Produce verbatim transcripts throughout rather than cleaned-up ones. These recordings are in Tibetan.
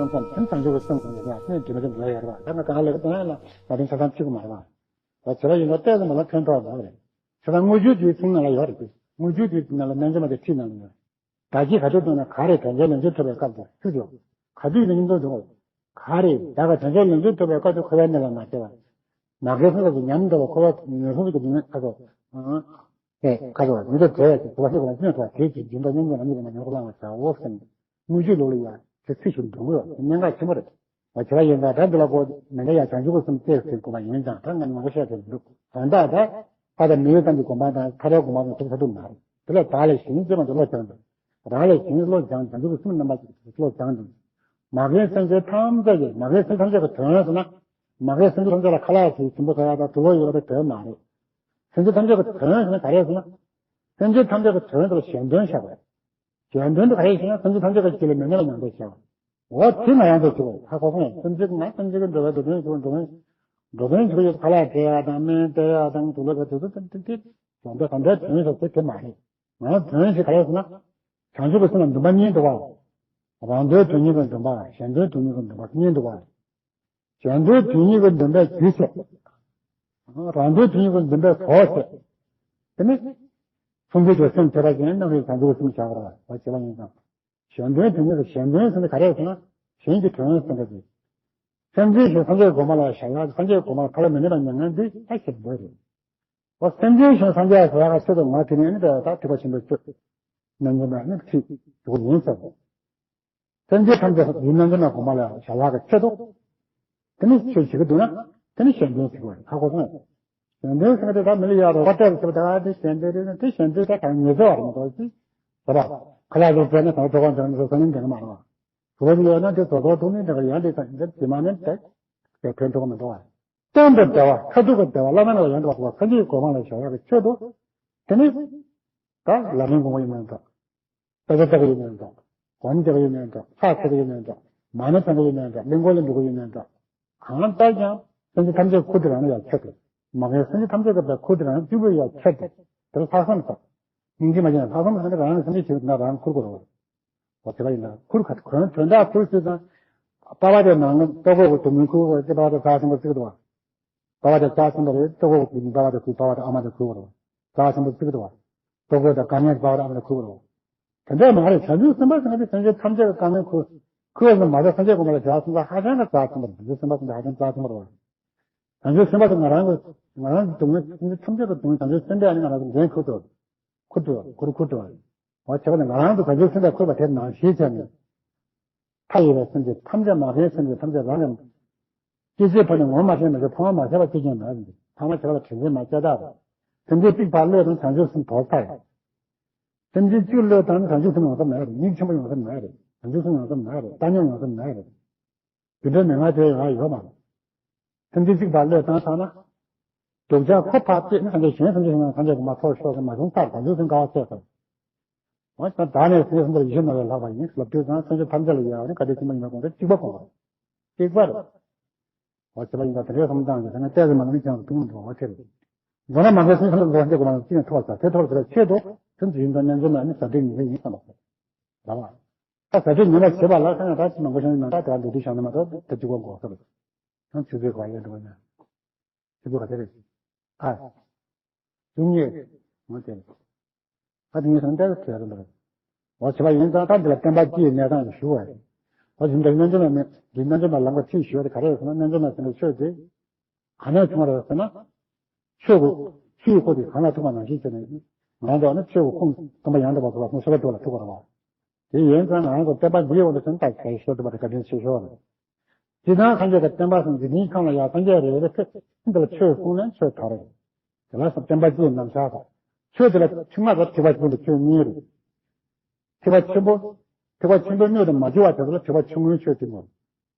ཙམ་དེ་བྱང་ཆུབ་ཀྱི་སེམས་ཟེར་ཡོད་པ་ནི་དེ་མི་དེ་འདྲ་ཡོད་རེད་པ། ད་ང་གང་ལ་ལབ་ན་ལ་ད་དེ་ཆ་ཚང་ཚིག་གི་མ་རེད་པ། ད་བྱེད་པ་ཡིན་ན་ལྟས་ཙམ་མ་ལ་ཕན་ཐོགས་མ་རེད། ཆ་ཚང་དངུལ་ཆུ་དེའི་ཚིག་ནང་ལ་ཡོད་རེད། དངུལ་ཆུ་དེའི་ཚིག་ནང་ལ་སྨན་བཅོས་མ་དེ་ཁྲིད་ནང་ལ་ཡོད། བདག་གིས་ག་ཚོད་བཏུང་ན་ག་རེ་དོན་ཆེན་ལན་ཚོད་ཐོབ་པའི་སྐབས་དང་ཆུ་ཆུ། ག་དུས་ནས་སྙིང་སྟོབས་འདུག་ག་རེ་བདག་ག་དོན་ཆེན་ལན་ཚོད་ཐོབ་པའི་སྐབས་དུ་འཁོར་བའི་གནས་ལ་མ་སྐྱེ་བ། མ་སྐྱེ་སེམས་ལ་ཉམས་འགྲོ་བ་འཁོར་བ་ངན་སོང་གི་སྡུག་བསྔལ་ཁ་དོག་ཨེ་ཁ་དོག་མི་འདོད་བྲལ་བའི་དུ་བ་ཤེས་པ་ལ་སྙོན་ཐོག་དེའི་ཚེ་སྦྱིན་པ་སྙན་སྙན་ལ་སྙན་པ་ཉོན་མོངས་ལ་བྱའོ་ཟེར་ནས་དངུལ་ཆུ་ལོག་ལ་ཡ་དེ་ཚིག་ཞིག་འདོན་དགོས་ཡོད་གནད་འགག་ཆེན་པོ་རེད། བ་བྱེད་པ་ཡིན་ཙང་ད་འདི་ལ་གོ་མི་འདྲ་ཡ་བྱང་ཆུབ་ཀྱི་སེམས་བསྐྱེད་ཟེར་དགོས་པ་ཡིན་ཙང་ད་ང་མང་པོ་བཤད་ཟེར་འདུག་དོན་དག་ད་ཕ་དང་མི་ཡུལ་ཙམ་གྱི་སྒོམ་པ་དང་ཐར་པའི་སྒོམ་པ་དང་ཐུག་ས་ཐུག་མ་རེད། དེ་ལས་བདག་ལས་གཞན་བརྩེ་བ་འདི་བློ་སྦྱངས་འདུག་རང་ལས་གཞན་བློ་སྦྱངས་བྱང་ཆུབ་ཀྱི་སེམས་རྣམ་པ་གཅིག་བློ་སྦྱངས་འདུག་མ་རྒན་སེམས་ཅན་ཐམས་ཅད་ཀྱི་མ་རྒན་སེམས་ཐམས་ཅད་ཀྱི་དོན་ཟེར་ན་མ་རྒན་སེམས་ཅན་ཐམས་ཅད་ལ་ཁ་ལག་ཟེར་སུན་པོ་ཟ་ཡ་དང་དུག་ལོག་ཡོད་པའི་དོན་མ་རེད། སེམས་ཅན་ཐམས་ཅད་ཀྱི་དོན་ཟེར་ན་ག་རེ་ཟེར་ན། སེམས་ཅན་ཐམས་ཅད་ཀྱི་དོན་དུ་གཞན་དོན་བཞག་པ་རེད། གཞན་དོན་དུ་ག་རེ་ཞེ་ན་སེམས་ཅན་ཐམས་ཅད་ཀྱི་རྒྱུད་ལ་མི་གནས་པ་མྱང་འདས་བྱ་བ། འོ་དེ་ང་ཡང་དུ་བྱེད་པ་ཧ་གོ་སོང་། སེམས་ཅན་ང་སེམས་ཅན་གྱི་འགྲོ་བའི་འགྲོ་དོན་བྱེད་པ་འགྲོ་དོན་འགྲོ་དོན་བྱེད་པ་ཡོད་ཁ་ལག་སྤྲད་ཡ་དང་སྨན་སྤྲད་ཡ་དང་དུག་ལོག་ག་དེ་ཚོ་དེ་དེ་དེ་དོན་དེ་དོན་དེ་དོན་ཟེར་དེ་དེ་མ་རེད། ང་དོན་ཞེས་ག་རེ་ཟེར་ན། བྱང་ཆུབ་ཀྱི་སེམས་ལ་འདུན་པ་གཉིས་འདུག་བ། རང་དོན་དོན་གཉིས་ཀྱི་འདུན་པ་གཞན་དོན་དོན་གཉིས་ཀྱི་འདུན་པ་གཉིས་འདུག་བ། གཞན་དོན་དོན་གཉིས་ཀྱི་འདུན་པའི་རྒྱུ་བྱས། རང་དོན་དོན་གཉིས་ཀྱི་འདུན་པའི་གོ་བྱས། དེ་ནི། སྲུང་སྐྱོབ་ཀྱི་སེམས་ཐེབས་པ་ཅན་རྣམ་རིག་བྱང་ཆུབ་ཀྱི་སེམས་བྱ་བར་བ་བྱེད་པ་ཡིན་ཙང་། གཞན་དོན་དོན་གཉིས་ཀྱི་གཞན་དོན་ཟེར་ན་ག་རེ་ཟེར་ན། གཞན་གྱི་དོན་ཟེར་འདྲ་ཅིག་སེམས་ཅན་གཞན་སངས་རྒྱས་གོང་མ་ལ་བྱ་ཡག་སངས་རྒྱས་གོང་མ་ལ་ཐར་པ་མི་གནས་པ་མྱ་ངན་འདི་ད་ཞིག་འདོད་རེད། འོ་སེམས་ཅན་གཞན་སངས་རྒྱས་བྱ་ཡག་ཆེད་དུ་ང་དེ་ནས་ནི་ད་ཐེག་པ་ཆེན་པོའི་ཆོས། རྣལ་འབྱོར་མ་ནི་ཁྲིད་འགྲོ་ཡིན་ཟེར། སེམས་ཅན་ཐམས་ཅད་ཡིན་ན་འདི་ན་གོང་མ་ལ་བྱ་བ་གི་ཆེད་དུ། དེ་ནི་ཆོས་བྱེད་ཀྱི་འདུག་ན། དེ་ནི་གཞན་དོན་ཟེར་བ་རེད། ཧ་གོ་སོང་། གཞན་དོན་ཟེར་ན་དེ་ད་མི་ལ་ཡག་རོགས་པ་སྤྲད་ཟེར་བ་ད་དེ་གཞན་དོན་རེད་ན་དེ་གཞན་དོན་ད་གང་ཉེས་ཚོ་བ་རེད་མ་གཏོགས་ཅི། རེད་པ། ཁ་ལག་ཟོག་སྤྲད་ན་ད་ཚོ་གང་དོན་ཚོ་སང་ཉིན་དེ་ན་མ་རེད་པ། གྲོགས་པོ་ཡོད་ན་དེ་ཚོ་ཚོ་ཐུག་ནི་དེ་ག་ཡང་དེ་ད་དེ་མ་ནི་དེ་དེ་ཕན་ཐོགས་མི་འདུག་བ། གཏན་དུ་བདེ་བ་མཐར་ཐུག་གི་བདེ་བ་བླ་ན་མེད་པ་ཡང་དུ་བ་སངས་རྒྱས་གོང་མ་ལ་བྱ་བ་གི་ཆེད་དུ། དེ་ནི། ད་ལམ་རིམ་གོང་མ་ཡིན་མིན་འདུག་དཔེ་ཆ་ལྟ་གི་ཡོད་མིན་འདུག་སྒོམ་རྒྱག་གི་ཡོད་མིན་འདུག་ཕྱག་འཚལ་གི་ཡོད་མིན་འདུག་མ་ཎི་བགྲང་གི་ཡོད་མིན་འདུག་གླིང་སྐོར་ལ་འགྲོ་གི་ཡོད་མིན་འདུག་གང་ལྟར་ཀྱང་སེམས་ཅན་ཐམས་ཅད་ཁུར་དེ་རང་ལ་ཡང་ཁྱེར་ཏེ། མ་རྒན་སེམས་ཅན་ཐམས་ཅད་ཀྱི་ཁུར་དེ་རང་གཅིག་པུ་ཡང་ཁྱེར་ཏེ། དེ་ལ་ལྷག་བསམ་ཟེར། སྙིང་རྗེ་མ་བྱས་ན་ལྷག་བསམ་ཟེར་ན་རང་གི་སེམས་ཅན་ཞིག་ན་རང་ཁུར་དགོས་རེད། འོ་དེ་ག་ཡིན་ན་ཁུར་ག་གོན་དོན་དག་ཁུར་ཟེར་ཙང་། པ་ཕ་དེ་ནང་ལྟོ་གོས་གི་དུ་མིན་ཁུར་དགོས་དེ་པ་ཕ་དེ་ཟ་ཟིན་པ་བརྩི་གི་འདུག་བ། པ་ཕ་དེ་ཟ་ཟིན་པ་རེད་ལྟོ་གོས་གི་དུ་མིན་པ་ཕ་དེ་ཁུར་པ་ཕ་དེ་ཨ་མ་དེ་ཁུར་དགོས་རེད་བ། ཟ་ཟིན་པ་བརྩི་གི་འདུག་བ། ལྟོ་གོས་དང་དཀར་ནས་པ་ཕ་དེ་ཨ་མ་དེ་ཁུར་དགོས་རེད་བ། དེ་འདྲ་མ་རེད། བྱང་ཆུབ་སེམས་དཔའ་ཟེར་ན་དེ་སེམས་ཅན་ཐམས་ཅད་ཀྱི་དཀའ་ངལ་ཁུར། ཁུར་བ་ཟེར་མ་ཟད་སེམས་ཅན་གོང་མ་ལ་བྱ་བ་སེམས་དཔའ་ཧ་ཅང་གི་རྩ་ཚང་པ་རེད། བྱང་ཆུབ་སེམས་དཔའ་ཟེར་ན་ཧ་ཅང་རྩ་ཚང་པ་རེད་བ། བྱང་ཆུབ་སེམས་དཔའ་ཟེར་ང་རང་གི་ང་རང་གི་སྡུག་བསྔལ་སེམས་ཅན་ཐམས་ཅད་ཀྱི་སྡུག་བསྔལ་བྱང་ཆུབ་སེམས་དཔའ་ནི་ང་རང་གི་འགན་ཁུར་དུ། ཁུར་དུ་ཁུར་ཁུར་དུ། འོ་བྱས་པ་ནི་ང་རང་དུ་བྱང་ཆུབ་སེམས་དཔའ་ཁུར་བ་དེ་ནང་བཞིན་བྱས་ནས། མཐའ་ཡས་པའི་སེམས་ཅན་ཐམས་ཅད་མ་རྒན་སེམས་ཅན་ཐམས་ཅད་རང་རང་། སྐྱེ་ཚེ་ཕ་ནི་ངོ་མ་ཤེས་མ་ཤེས་ཕ་མ་མ་བྱས་པ་སྐྱེ་ཅན་མ་རེད། ཕ་མ་བྱས་པ་དྲིན་ཅན་མ་བྱས་དག་རེད། སེམས་ཅན་གཅིག་པ་བློས་དང་བྱང་ཆུབ་སེམས་དོར་ཚར་ཡོད། སེམས་ཅན་གཅིག་བློས་བཏང་ན་བྱང་ཆུབ་སེམས་ཡོང་ས་མེད་རེད། སྙིང་ཆེན་པོ་ཡོང་ས་མེད་རེད། བྱང་ཆུབ་སེམས་ཡོང་ས་མེད་རེད། བཏང་སྙོམས་ཡོང་ས་མེད་རེད། དེ་འདྲའི་མན་ངག་དེ་ཡང་ཡོད་མ་རེད། སེམས་ཅན་གཅིག་པ་བློས་བཏང་ཚར་ན། སྡུག་ཅག་ཁོ་ཕར་བལྟས་ན་ཐམས་ཅད་གཞན་སེམས་ཅན་ཡང་ཐམས་ཅད་ཀྱི་མ་ཐོར་ཤོར་ཟེར་མ་བྱུང་ཚར་བྱང་ཆུབ་སེམས་དཀའ་བ་སྤྱད་ཚར། འོ་ད་ནས་སེམས་ཅན་ཐམས་ཅད་ལ་ཡིད་ཆེས་གནང་བའི་ལྷག་པ་ཡིན་ལབ་དུས་ཙང་སེམས་ཅན་ཐམས་ཅད་ལ་ཡང་ནི་ག་དེ་ཅི་མ་ཡིན་པ་དགོངས་ཏེ་གཅིག་པ་དགོངས་པ། གཅིག་པ་རེད། འོ་བྱས་པ་ཡིན་ཙང་དེ་འདྲའི་བསམ་སྟངས་ཀྱི་ཐད་ནས་ཏོག་ཙམ་མ་ནམ་ཀྱང་ཐུགས་འགྲོ་བ་ཁྱེར། མདོར་ན་མ་འགལ་སེམས་ཁམས་ལ་འགྲོ་བ་འདི་གོ་མ་ལ་ཅི་ནས་ཐོབ་པ་དེ་ཐོབ་པར་བྱེད་པའི་ཆེད་དུ་དེ་ཚོ་ཡིན་ཙང་རྣལ་འབྱོར་མ་ནི་ཟབ་དོན་ངེས་པ་ཡིན་བསམ་པ་རེད་བ། ད་ཟབ་དོན་ངེས་པ་བྱེད་པ་ལ་ཁ་ན་ད་ཅི་མང་པོ་བཤད་ན་ད་དེ་ག་འདུག་དུས་བཞག་ན་མ་གཏོགས་དེ་གཅིག་པོ་འགོག་ས་རེད། ཡང་ཆུ་ཚོད་ག་ཡོད་འགྲོ་བ་ཡིན། ཆུ་ཚོད་ག་དེ་རེད། ཨ། བཅུ་གཉིས། ངོ་དེ། ཨ་དེ་ངས་ཐང་ལྟ་བའི་གྲས་རེད་འདུག་འོ་བྱས་པ་ཡིན་ཙང་ད་འདི་ལ་བསྟན་པ་སྤྱིའི་གནས་སྟངས་ཞུ་བ་རེད། འོ་དེ་འདྲ་རྣལ་འབྱོར་མ་མེད་འདི་རྣལ་འབྱོར་མ་ལམ་ཁ་ཁྲིད་ཞུ་བ་དེ་ག་རེ་རེད་ཟེར་ན་རྣལ་འབྱོར་མ་ཟེར་བའི་ཆོས་དེ་ག་ནས་བྱུང་བ་རེད་ཟེར་ན། ཆོས་ཀྱི་ཆོས་ཀྱི་འཁོར་དེ་གང་ལ་ཐུག་པ་ནང་བཞིན་བྱས་ནས་ང་ཚོ་ནི་ཆོས་ཀྱི་ཁུངས་སྟོན་པ་ཡང་དག་པར་རྫོགས་པ་གསུང་ཤེས་པ་དེ་ལ་ཐུག་པ་རེད་བ། དེ་ཡིན་ཙང་ང་རང་ཚོ་བསྟན་པ་འདིའི་འོག་ཏུ་ཕན་ཐོགས་གལ་ཆེ་ཐུབ་པ་དེ་བཀའ་དྲིན་ཆེ་ཤོས་རེད། སྤྱིར་བཏང་སངས་རྒྱས་ཀྱི་བསྟན་པ་སོགས་འཇིག་རྟེན་ཁམས་ལ་ཡང་སངས་རྒྱས་རེ་རེ་ཕེབས་འདི་ལ་ཆོས་གསུངས་ནས་ཆོས་དར་རེད། དེ་ལ་བསྟན་པ་སྤྱིའི་རྣམ་གཞག་དང་། ཆོས་དེ་ལ་ཆུང་མ་དང་ཐེག་པ་ཆེན་པོའི་ཆོས་གཉིས་རེད། ཐེག་པ་ཆེན་པོ། ཐེག་པ་ཆེན་པོའི་སྣོད་དུ་མ་གྱུར་བ་དེ་ཚོ་ལ་ཐེག་པ་ཆུང་ངུའི་ཆོས་ཅིག་ངོ་།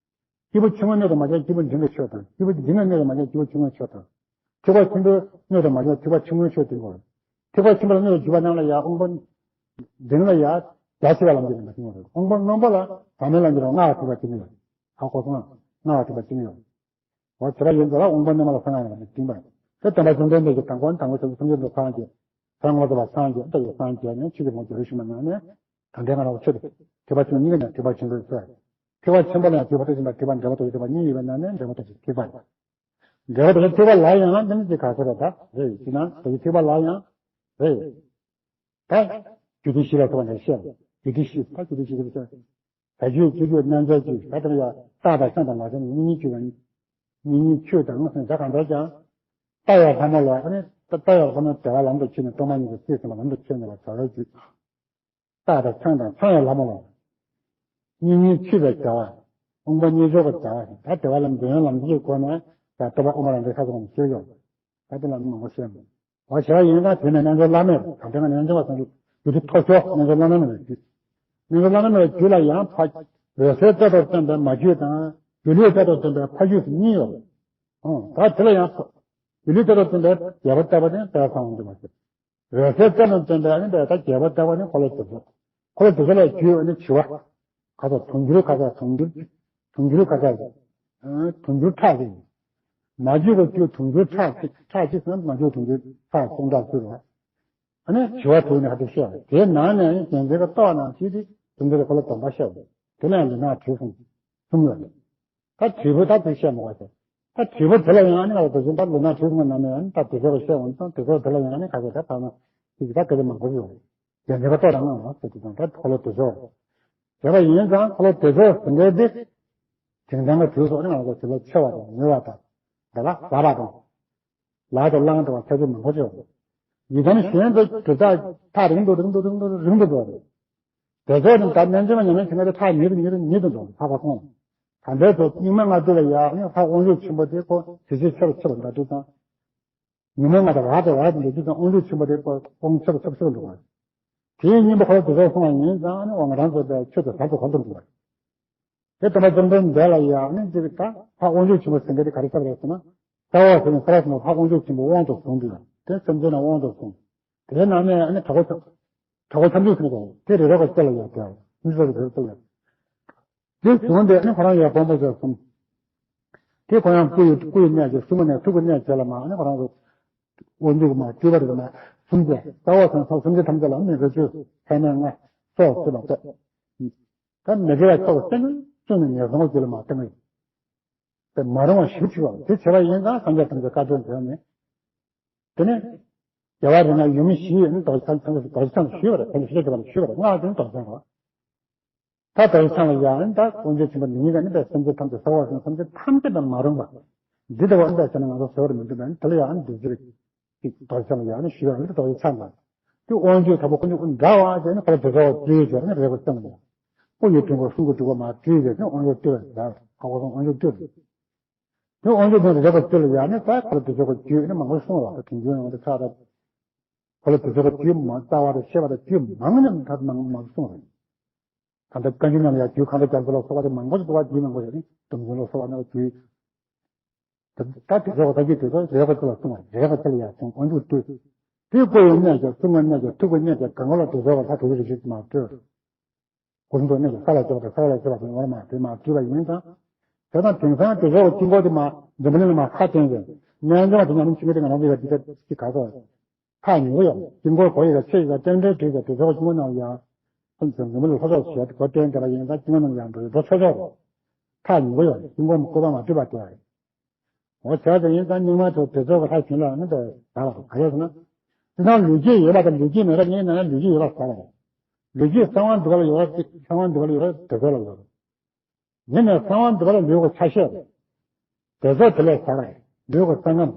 སྐྱེས་བུ་ཆུང་ངུའི་སྣོད་དུ་མ་གྱུར་སྐྱེས་བུ་འབྲིང་གི་ཆོས་དང་སྐྱེས་བུ་འབྲིང་གི་སྣོད་དུ་མ་གྱུར་སྐྱེས་བུ་ཆུང་ངུའི་ཆོས་དང་། ཐེག་པ་ཆེན་པོའི་སྣོད་དུ་མ་གྱུར་ཐེག་པ་ཆུང་ངུའི་ཆོས་ཅིག་ངོ་། ཐེག་པ་ཆེན་པོའི་སྣོད་དུ་གྱུར་པ་རྣམས་ལ་ཡང་དབང་པོ། འབྲིང་ལ་ཡང་རྒྱ་ཆེ་བ་ལ་འགྱུར་བ་མ་བྱུང་བ་རེད། དབང་པོ་རྣོན་པོ་ལ་བག་མེད་ལ་འགྱུར་བ་ལྔ་བ་ཐེག་པ་ཆེན་པོ་ཡོད། ཧ་གོ་སོང་ང་། ལྔ་བ་ཐེག་པ་ཆེན་པོ་ཡོད། འོ་བྱས་པ་ཡིན་ཙང་དབང་པོ་རྣོན་པོ་ལ་གསང་སྔགས་ཡིན་པ་ནི་བྱིན་པ་ཡིན། དེ་སྟོན་པ་བཅོམ་ལྡན་འདས་ཀྱིས་དང་པོ་དང་པོ་ཆོས་ཀྱི་སེམས་ཅན་དུ་སངས་རྒྱས། ཚེ་སྔོན་དུ་བ་སངས་རྒྱས་ལྟ་བུ་སངས་རྒྱས་ནས་ཆོས་ཀྱི་ངོ་བོ་རེ་ཞིག་མ་ངེས་ནས། ད་ལྟའི་ང་རང་ཆོས་དེ་ཐེག་པ་ཆུང་ངུ་གཉིས་ཀ་ནས་ཐེག་པ་ཆེན་པོའི་ཆོས། ཐེག་པ་ཆེན་པོ་ལ་ཡང་རྒྱུ་བ་ཐེག་ཆེན་པོ་ཐེག་པ་འབྲས་བུ་རྡོ་རྗེ་ཐེག་པ་གཉིས་ཡོད་པའི་ནང་ནས་འབྲས་བུ་རྡོ་རྗེ་ཐེག་པ་རེད། འབྲས་བུ་རྡོ་རྗེ་ཐེག་པ་ལ་ཡང་འདི་ནི་ཅིག་ག་ཚོད་རེད་ད་རེད་ཡིན་ན་རྡོ་རྗེ་ཐེག་པ་ལ་ཡང་རེད། ད་རྒྱུ་མཐུན་བཞི་ལ་སོགས་པ་ནས་བཤད་རྒྱུ་མཐུན་བཞི་ད་རྒྱུ་མཐུན་བཞི་ལ་སོགས་བྱ་རྒྱུའི་རྒྱུ་རྒྱུ་རྣམ་གཞག་རྒྱུ་ད་ལྟ་ཡང་རྟགས་དང་ཤ་དང་ལག་ཆ་ནི་གཉིས་གཉིས་གཅིག་ལ་གཉིས་གཉིས་ཆོས་དང་དངོས་སུ་ད་གང་འདྲ་ཀྱང་། རྟ་ཡང་ལྷ་མོ་ལ་ཨ་ནི་རྟ་ཡང་ལྷ་མོ་བདེ་བ་ལམ་དུ་ཁྱེར་ནས་སྟོང་པ་ཉིད་དུ་སྲིད་ཟིན་པ་ལམ་དུ་ཁྱེར་ནས་ལ་བྱ་བའི་རྒྱུ། རྟ་དང་ཆང་དང་ཆང་ཡང་ལྷ་མོ་ལ། གཉིས་གཉིས་ཆུད་པའི་བྱ་བ། དབུགས་པ་གཉིས་འཇོག་པའི་བྱ་བ་ཞིག་ད་བདེ་བ་ལམ་འདོད་ཡོན་ལམ་གྱི་སྒོ་ནས་ད་སྟོང་པ་དབུ་མ་ལ་འདི་ཁ་སོང་ཞེས་ཡོང་། ད་དེ་ལ་མང་པོ་བཤད་མོད། འོ་བྱ་བ་ཡིན་ན་དེ་ནས་རྣལ་འབྱོར་བླ་མེད་དང་དེ་ནས་རྣལ་འབྱོར་བ་སོང་རྒྱུ་དེ་མཐོ་ཤོས་རྣལ་འབྱོར་བླ་མེད་ལ་རྒྱུ། རྣལ་འབྱོར་བླ་མེད་ལ་རྒྱུ་ལ་ཡང་ཕ། འོད་གསལ་རྩལ་དང་བརྟེན་པའི་མ་རྒྱུད་དང་སྒྱུ་ལུས་རྩལ་དང་བརྟེན་པའི་ཕ་རྒྱུད་ཟེར་གཉིས་ཡོད། ཨང་ད་དེ་ལ་ཡང་ཕ། སྒྱུ་ལུས་རྩལ་དང་བརྟེན་པའི་རྒྱལ་པོ་བསྟན་པ་ནི་དཔལ་གསང་བ་འདུས་པ་ཟེར། འོད་གསལ་རྩལ་དང་བརྟེན་པའི་ཨ་ནི་དཔལ་ད་རྒྱལ་པོ་བསྟན་པ་ནི་འཁོར་ལོ་སྡེ་མཆོག་འཁོར་ལོ་སྡེ་མཆོག་ལ་རྒྱུ་ཨ་ནི་བྱི་བ། ག་ཚོད་དུང་ཕྱུར་ག་ཚོད་དུང་ཕྱུར། དུང་ཕྱུར་ག་ཚོད། དུང་ཕྱུར་ཕྲག་གཅིག་མ་རྒྱུད་ཀྱི་རྒྱུ་དུང་ཕྱུར་ཕྲག་གཅིག་ཕྲག་གཅིག་ཟེར་ན་མ་རྒྱུད་དུང་ཕྱུར་ཕྲག་སྟོང་ཕྲག་ཕྱུར་བ། ཨ་ནི་བྱི་བ་དུག་ནི་ཧ་ཏུ་ཤེས་པ་དེའི་ནང་ནས་ཨ་ནི་རྒྱལ་མཚན་གྱི་ཏོག་ནང་བཞིན་དེ་རྒྱལ་མཚན་གྱི་འཁོར་ལོ་སྡོམ་པ་ཤེས་པ་དེ་ལ་ཡང་ལུས་ངག་དྲུག་གསུམ་གསུམ་ཡོད་རེད། ད་དྲིལ་བུ་ད་དེ་བཤད་མ་དགོས་ཟེར། ད་དྲིལ་བུ་དེ་ལ་ཡང་ཨ་ནི་ང་ལ་དེ་བཞིན་ད་ལུས་ངག་དྲུག་གསུམ་གྱི་ནང་ནས་ཨ་ནི་ད་དེ་ཚོ་ལ་བཤད་འོང་ཙང་དེ་ཚོ་དེ་ལ་ཡང་ཨ་ནི་ག་ཚོད་ད་ཐ་ན་ཅིག་ད་ག་ཚོད་མང་པོ་ཡོད་རེད། རྒྱལ་མཚན་གྱི་ཏོག་དང་ལྔ་མ་ཟེར་དུས་ཙང་ད་འཁོར་ལོ་སྡེ་མཆོག་བྱས་པ་ཡིན་ཙང་འཁོར་ལོ་སྡེ་མཆོག་ཟེར་མཁན་དེ། དེང་སང་གི་དུས་སུ་ཨ་ནི་ང་ཚོ་དེ་ལ་ཆེ་བ་དང་ཉེ་བ་དང་། དེ་ལ་ཟབ་པ་དང་། ལག་ཏུ་བླང་འགྲོ་བ་ཁྱད་ཆོས་མང་པོ་ཡོད། ཡི་དམ་གཞན་དུ་གྲུབ་རྟགས་ཐག་རིང་དུ་རིང་དུ་རིང་དུ་རིང་དུ་འགྲོ་རེད། དེ་ཚོ་ནི་ད་རྣལ་འབྱོར་མ་ཉམས་ལེན་བྱེད་མཁན་དེ་ཐག་ཉེ་རུ་ཉེ་རུ་ཉེ་དུ་འགྲོ་ལྷག་པ་སོང་། ད་ལྟའི་ཚོ་རྙིང་མ་ལྔ་བཅུ་ལ་ཡང་ནི་ལྷག་དབང་ཕྱུག་ཆེན་པོ་དེ་ཁོ་དེ་ཚོའི་ཆེ་རུ་ཆེ་རུ་འགྲོ་དུས་ཙང་། ཉོན་མོངས་ལྔ་དང་རགས་དང་རགས་དང་འདྲ་དུས་ཙང་དབང་ཕྱུག་ཆེན་པོ་དེ་དབང་ཆེ་རུ་ཆེ་རུ་ཆེ་རུ་འགྲོ་བ། དེའི་སྙིང་པོ་ཁོ་ལ་དེ་ཚོ་སོང་བ་ཡིན་ཙང་ནི་དབང་རང་ཚོ་དེ་ཆོས་དེ་ཟབ་ཏུ་གོང་དུ་འགྲོ་བ། དེ་སྟོན་པ་བཅོམ་ལྡན་འདས་ལ་ཡང་ནི་ཅིག་ད་ལྷག་དབང་ཕྱུག་ཆེན་པོ་ཟེར་མཁན་དེ་ག་རེ་ཟེར་བ་རེད་ཟེར་ན། ས་འོག་ཟེར་ནས་ས་ར་ཟེར་ན་ལྷག་དབང་ཕྱུག་ཆེན་པོ་དབང་དུ་བཟུང་དུས་དེ་སེམས་ཅན་ལ་དབང་དུ་བཟུང་། དེའི་ནང་ནས་ནི་གྲོགས་པོ་ཆ་གྲོགས་པོ་ཆ་འཇུག་ཟེར་ནས་དེ་རེ་རེ་བ་སྐྱེ་ལ་ཡོད་དེ་མི་ཚོ་རེ་རེ་སྐྱེ་ལ་ཡོད། དེ་བཟུང་སྟེ་ནི་ཁོ་རང་ཡང་སྤོང་པོ་ཟེར་གསུངས། དེ་ཁོ་ཡང་སྐུ་ཡི་སྐུ་ཡི་གནས་ཀྱི་སྲུང་མ་ནས་ཐུགས་ཀྱི་གནས་བྱས་ལ་མ་ནི་ཁོ་རང་ཚོ་དབང་ཕྱུག་མ་སྤྲུལ་པ་རེད་མ་སུམ་བརྒྱ་ས་འོག་ཚང་ཚང་སུམ་བརྒྱ་ཐམས་ཅད་ལ་མི་འགྲོ་ཆོས་ཚད་མེད་ལྔ་སོགས་སྲིད་པ་སྟེ། ད་མི་དགེ་བ་ཕྱོགས་སེམས་བཙུན་ནས་ངན་སོང་གི་རྒྱུ་ལ་མ་བཏང་བས། དེ་མ་རུང་བ་ཞིག་བྱུང་བ་དེ་བྱས་པ་ཡིན་ཙང་སངས་རྒྱས་ཐམས་ཅད་བཀའ་དྲིན་དྲན་ནས། དེ་ནས་རྒྱལ་བ་རིགས་ལྔ་ཡུམ་བཞི་ནི་རྡོ་རྗེ་འཆང་རྡོ་རྗེ་འཆང་ཞུས་པ་རེད། དེ་ནས་ཤེས་བྱ་ཞུས་པ་རེད། སྔགས་དེ་ནི་རྡོ་རྗེ་འཆང་རེད། ད་རྡོ་རྗེ་འཆང་ལ་ཡང་ད་དཀོན་མཆོག་ཆེན་པོ་འདི་ཉིད་ཀྱང་ནི་པའི་སེམས་ཅན་ཐམས་ཅད་ས་འོག་ཟེར་ན་སེམས་ཅན་ཐམས་ཅད་དང་མ་རུངས་པ། འདི་ལྟ་བུ་ཨ་ནི་པའི་ཟེར་ན་ང་ཚོ་ཟེར་བ་རེད་མི་འདུག་པས་ནི་དེ་ལ་ཡང་ཨ་ནི་འདི་ཟེར་གྱི་རྡོ་རྗེ་འཆང་ལ་ཡང་ཨ་ནི་ཞུས་པ་ཨ་ནི་རྡོ་རྗེ་འཆང་དང་། དེ་དབང་ཕྱུག་དང་པོ་དཀོན་མཆོག་འདྲ་བ་ཟེར་ནི་ཁོ་ལ་དེ་ཚོ་བ་སྤྲུལ་ཡོད་ཟེར་ནི་རེད་པ་སེམས་ལ། དབུ་ཡི་དུས་འཁོར་གསུང་གི་འབྲུག་པ་མ་སྤྲུལ་ཡོད་ཟེར་ནི་དབང་ཕྱུག་སྤྲུལ་བ་ཟེར་ཁ་བ་སོང་དབང་ཕྱུག་སྤྲུལ། དེ་དབང་ཕྱུག་དེ་རེད་པ་སྤྲུལ་ལ་ཡང་ནི་ད་ཁོ་ལ་དེ་ཚོ་བ་རྒྱུད་ནི་མང་པོ་གསུངས་ལ་དེ་འདྲ་ཡང་དེ་ཚ་ར། ཁོ་ལ་དེ་ཚོ་བ་རྒྱུད་མ་རྩ་བ་ར་ཤེས་པ་ར་རྒྱུད་མང་ནི་ད་མང་མང་གསུངས་རེད། ད་ལྟ་བཀའ་འགྱུར་ནང་ལ་ཡང་རྒྱུད་གང་དུ་རྒྱ་མཚོ་ལ་སོགས་པ་དེ་མང་པོ་ཞིག་འདུག་བ་རྒྱུད་མང་པོ་ཞིག་ནི་སྡོམ་བརྒྱུད་ལ་སོགས་པ་ནི་རྒྱུད། ད་དེ་ཚོ་བ་ད་རྒྱུད་དེ་ཚོ་རེད་པ་ཚོ་ལ་གསུངས་པ་རེད་པ་ཚོ་ལ་ཡང་གསུངས་དབང་ཕྱུག་སྤྲུལ། དེ་སྐུ་ཡི་གནས་ཀྱང་གསུང་གི་གནས་ཀྱང་ཐུགས་ཀྱི་གནས་ཀྱང་གང་ག་ལ་དེ་ཚོ་བ་ད་དེ་ཚོ་རེ་ཞིག་མ་སྤྲོད། སྐུ་གསུང་ཐུགས་གནས་ཀྱང་ས་ལ་སྐྱེ་བ་དང་ས་ལ་སྐྱེ་བ་དང་ངོར་མ་དེ་མ་སྤྲུལ་པ་ཡིན་ཙང་། དེ་དང་དེང་སང་དེ་ཚོ་བ་དཀྱིལ་འཁོར་དེ་མ་འཛམ་བུ་གླིང་ལ་མ་ཁ་བསྟན་ཀྱང་རྣལ་འབྱོར་བ་དེ་ཉམས་ལེན་བྱེད་མཁན་དེ་ང་རང་ཚོ་ཡ་འདི་ལྟ་ཅིག་ག་ཚོད། ཐག་ཉེ་བོ་ཡོད། དཀྱིལ་འཁོར་གོ་ཡི་ར་ཆེ་ཡི་ར་རྟེན་འབྲེལ་བྲིས་ཀྱང་དེ་ཚོ་གི་དཀྱིལ་འཁོར་ནང་ཡང་། ཁོང་ཚོ་འཛམ་བུ་གླིང་ལྷོ་ཕྱོགས་ཞེས་གོ་རྟེན་དེ་ལ་ཡིན་ཙང་དཀྱིལ་འཁོར་ནང་ཡང་འགྲོ་ཡི་འགྲོ་ཆོག་ཆོག་རེད། ཐག་ཉེ་བོ་ཡོད། དཀྱིལ་འཁོར་བཀོད་པ་མ་བྲིས་པ་དེ་རེད། འོ་བྱས་ཙང་ཡིན་ཙང་རྙིང་མ་ཚོ་དེ་ཚོ་གི་ལྷ་བྱིན་ལ་ནི་དེ་ད་ལ་ག་རེ་ཟེར་ན། དེ་དང་ལུས་སྐྱེས་ཡོད་པ་དང་ལུས་སྐྱེས་མེད་པ་གཉིས་ནང་ན་ལུས་སྐྱེས་ཡོད་པ་ཟེར་རེད། ལུས་སྐྱེས་གསང་བ་འདུས་པ་ལ་ཡོད་པ་གཅིག་གསང་བ་འདུས་པ་ལ་ཡོད་པ་དེ་ཚོ་ལ་ཡོད། ཡིན་ནའི་གསང་བ་འདུས་པ་ལ་ལུས་ཀྱི་ཆ་ཤས་རེད། དེ་ཚོ་དེ་ལས་ཟེར་རེད། ལུས་ཀྱི་གསང་ངམ།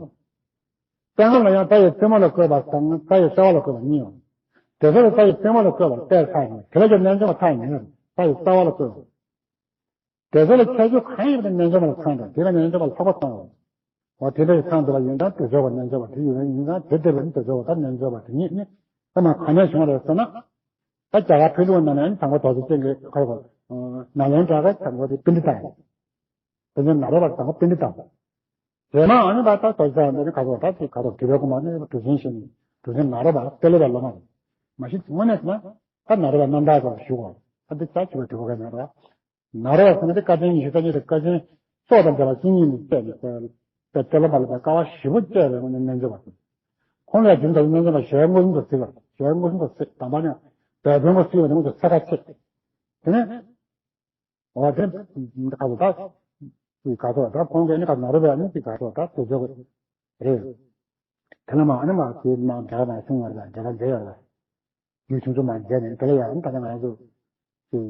གསང་ངམ་ལ་ཡང་རྩ་ཡི་རྩེ་མོ་ལ་བཀོད་པ་དང་རྩ་ཡི་རྩ་བ་ལ་བཀོད་པ་གཉིས་ཡོད། དེ་ཚོ་ལ་རྩ་ཡི་རྩེ་མོ་ལ་བཀོད་པ་དཔེ་ཆ་ཡིན། དེ་ལ་ཀྱང་རྣལ་འབྱོར་པ་ཐག་ཉེ་རེད། རྩ་ཡི་རྩ་བ་ལ་བཀོད་པ། དེ་ཚོ་ལ་ཁྱད་ཆོས་གང་ཡོད་པ་དེ་རྣལ་འབྱོར་པ་ལ་ཚང་དང་དེ་ལ་རྣལ་འབྱོར་པ་ལྷག་པ་ཚང་བ། འོ་དེ་འདྲ་ཡི་ཚང་དུ་བ་ཡིན་ཙང་དེ་ཚོ་བ་རྣལ་འབྱོར་པ་དེ་ཡོད་ཡིན་ཙང་དེ་ལྟ་བུ་ནི་དེ་ཚོ་བ་ད་རྣལ་འབྱོར་པ་དེ་ཉིད་ནི། ད་མ་ག་ནས་བྱུང་བ་རེད་ཟེར་ན། ད་རྒྱ་གར་ཕེ་ལུ་ནང་ནས་དང་པོ་རྡོ་རྗེ་ཅན་གྱི་ཁོ་ཁོ། ནཱ་ལེནྡྲ་ག་དང་པོ་དེ་པཎྜི་ཏ་རེད། དེ་ནས་ནཱ་རོ་པ་དང་པོ་པཎྜི་ཏ་རེད། རྗེས་མ་ཨ་ནི་ད་ད་རྡོ་རྗེ་འདི་ནི་ག་ཚོད་ད་དེ་ག་ཚོད་དུས་རབས་གོང་མ་ནི་གྲུབ་ཆེན་ཞིག་ནི་གྲུབ་ཆེན་ནཱ་རོ་པ་ཏེ་ལོ་པའི་སློབ་མ་རེད། མ་གཞི་དངོས་གནས་ན་ད་ནཱ་རོ་པ་རྣམ་དག་ཚོ་ཞུ་གོ། ད་འདི་ད་ཅི་བ་དུས་གོ་ག་ནཱ་རོ་པ། ནཱ་རོ་པ་ཟེར་ན་དེ་དཀའ་ཆེན་ཉི་ཤུ་རྩ་གཉིས་དེ་དཀའ་ཆེན་སྲོག་དང་བྲལ་བ་བཅུ་གཉིས་ནི་བསྟན་ནས་དེ་དེ་ལ་མ་ལུས་པའི་དཀའ་བ་ཞེ་པོ་སྤྱད་པའི་ངོ་ནས་རྣལ་འབྱོར་པ་དེ། ཁོང་ལ་རྒྱུན་དུ་རྣལ་འབྱོར་པ་ཞལ་མངོན་སུམ་དུ་གཟིགས་པ་ཞལ་མངོན་སུམ་དུ་གཟིགས་དང་པ་ནས་སྦས་དོན་གྱི་གཟིགས་པ་དེ་ངོ་ཚ་ཁ་ཆེ། དེ་ནས། འོ་དེ་ག་ཚོད་ད་ཅིག་ག་ཚོད་ད་ཁོང་གིས་ནི་ག་ནོར་བས་ནི་ཅིག་ག་ཚོད་ད་དེ་ཚོ་རེད། དེ་ལ་མ་ཨ་ནི་མ་དེ་མ་འདྲ་མ་སོང་བར་ལ་འདྲ་འདྲ་ཡོད་ལ། ཡུལ་ཆུང་ཆུང་མ་མཇལ་ནས་དེ་ལ་ཡང་ད་ལྟ་ང་རང་ཚོ་ཅིག་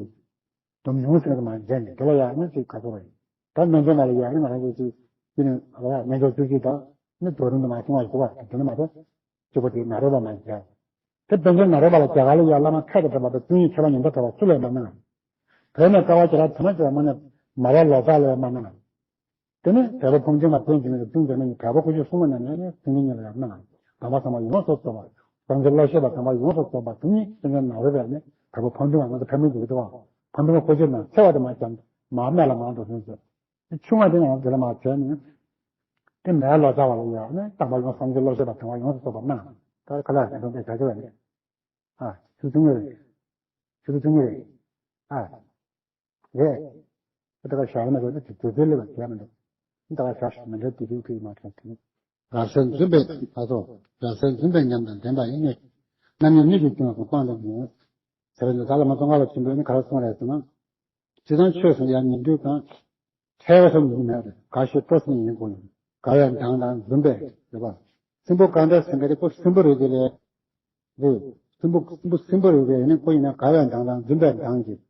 སྡོམ་ཉུང་ཟེར་མ་མཇལ་ནས་དེ་ལ་ཡང་ནི་ཅིག་ག་ཚོད་རེད། ད་སྨན་ཆུང་ལ་ཡང་ནི་ང་རང་ཚོ་ཅིག་དེ་ནི་ཨ་སྨན་ཆུང་བཅུ་གཅིག་དང་ནི་རྡོ་རིང་དུ་མ་སོང་བ་ཞུ་བ་དེ་ནི་མ་གཏོགས་གཅིག་པོ་དེ་ནཱ་རོ་པ་མ་མཇལ། དེ་དཔལ་ལྡན་ནཱ་རོ་པ་ལ་རྒྱ་གར་ལ་ཡང་བླ་མ་ཁ་དང་འདྲ་བ་དང་བསྟུན་ཡིག་མཁས་པ་ཉམས་ཐག་ཆོད་པ་སུ་ལས་མ་གནང་། བོད་ནས་དཀའ་བ་སྤྱད་ར་དེ་མ་སྤྱད་པ་མ་ནས་མ་ར་ལོ་ཙཱ་ལ་ཡང་མ་གནང་། དེ་ནས་བལ་པོ་ཕོ་མཆོག་ལ་བསྟེན་གྱི་མེད་པར་བསྟུན་མཛད་མི་ནི་བལ་པོ་སྐུ་མཆེད་སྲུང་མ་རྣམས་ནས་ནི་སེང་གེ་གཉིས་ལ་ཡང་གནང་། དམ་པ་ཚང་མ་ཡོངས་སུ་རྫོགས་པ། སངས་རྒྱས་བློ་ཤེས་པ་ཚང་མ་ཡོངས་སུ་རྫོགས་པ་དེ་ཉིད་དེ་ནས་ནཱ་རོ་པས་ནི་བལ་པོ་ཕོ་མཆོག་ལ་ང་ཚོ་ཕན་མི་འདུག་དེ་བ། ཕོ་མཆོག་སྐུ་མཆེད་རྣམས་འཚེ་བ་དེ་མ་བྱམས་མ་སྨད་ལ་མང་དུ་ཕན་ཚུལ། ཆུང་བ་དེ་ཡང་དེ་ལ་མ་བྱས་ནས་དེ་མེད་ལོ་ཙཱ་བ་ལ་ཡང་ནི་དམ་པ་ཡང་སངས་རྒྱས་བློ་ཤེས་པ་ཚང་མ་ཡོངས་སུ་རྫོགས་པ་གནང་། ད་ཁ་ལ་ཡང་དེ་འདྲ་བྱ་རྒྱུ་བས་ནི། ཨ་ཆུ་ཚོད་ཉི་ཤུ་རེད། ཆུ་ཚོད་ཉི་ཤུ་རེད། ཨ། རེད། ད་ག་ཞག་ན་རེད་དེ་དེ་ཚོའི་ལས་པ་བྱས་མི་འདུག་ད་ག་ཞག་མི་འདྲ་དེ་དུས་ཁྱོད་མ་དྲན་དེ། རབ་གསལ་འཛིན་པའི་ཨ་ཚོ། རབ་གསལ་འཛིན་པའི་ཉམས་དང་ལྡན་པ་ཡིན་ནོ། རྣམ་གཉིས་གཉིས་ཀྱི་སྐྱོན་སོགས་སྤངས་ཏེ་ཉོན། དེ་རིང་འདི་དག་བླ་མ་ཙོང་ཁ་པ་ཆེན་པོས་ནི་ག་རེ་གསུངས་རེད་ཟེར་ན། ཇི་ལྟར་ཆོས་སུ་ཡང་ཉན་ཐོས་དང་། ཕྲད་སོགས་ཉིད་མེད་རེད། དགའ་ཞེས་སྤྲོ་སེམས་ཡིན་དགོས་ཡིན། དགའ་བའི་མདངས་དང་འཛུམ་པའི་རེད་པ། སྲིན་པོ་གང་འདྲ་ཟེར་མཁན་དེ་ཁོ་སྲིན་པོ་རེད་དེ་ལས། རེད། སྲིན་པོ་སྲིན་པོ་སྲིན་པོ་རེད་དེ་ཡིན་ན་ཁོ་ཡིན་ན་དགའ་བའི་མདངས་དང་འཛུམ་པའི་མདངས་ཀྱིས།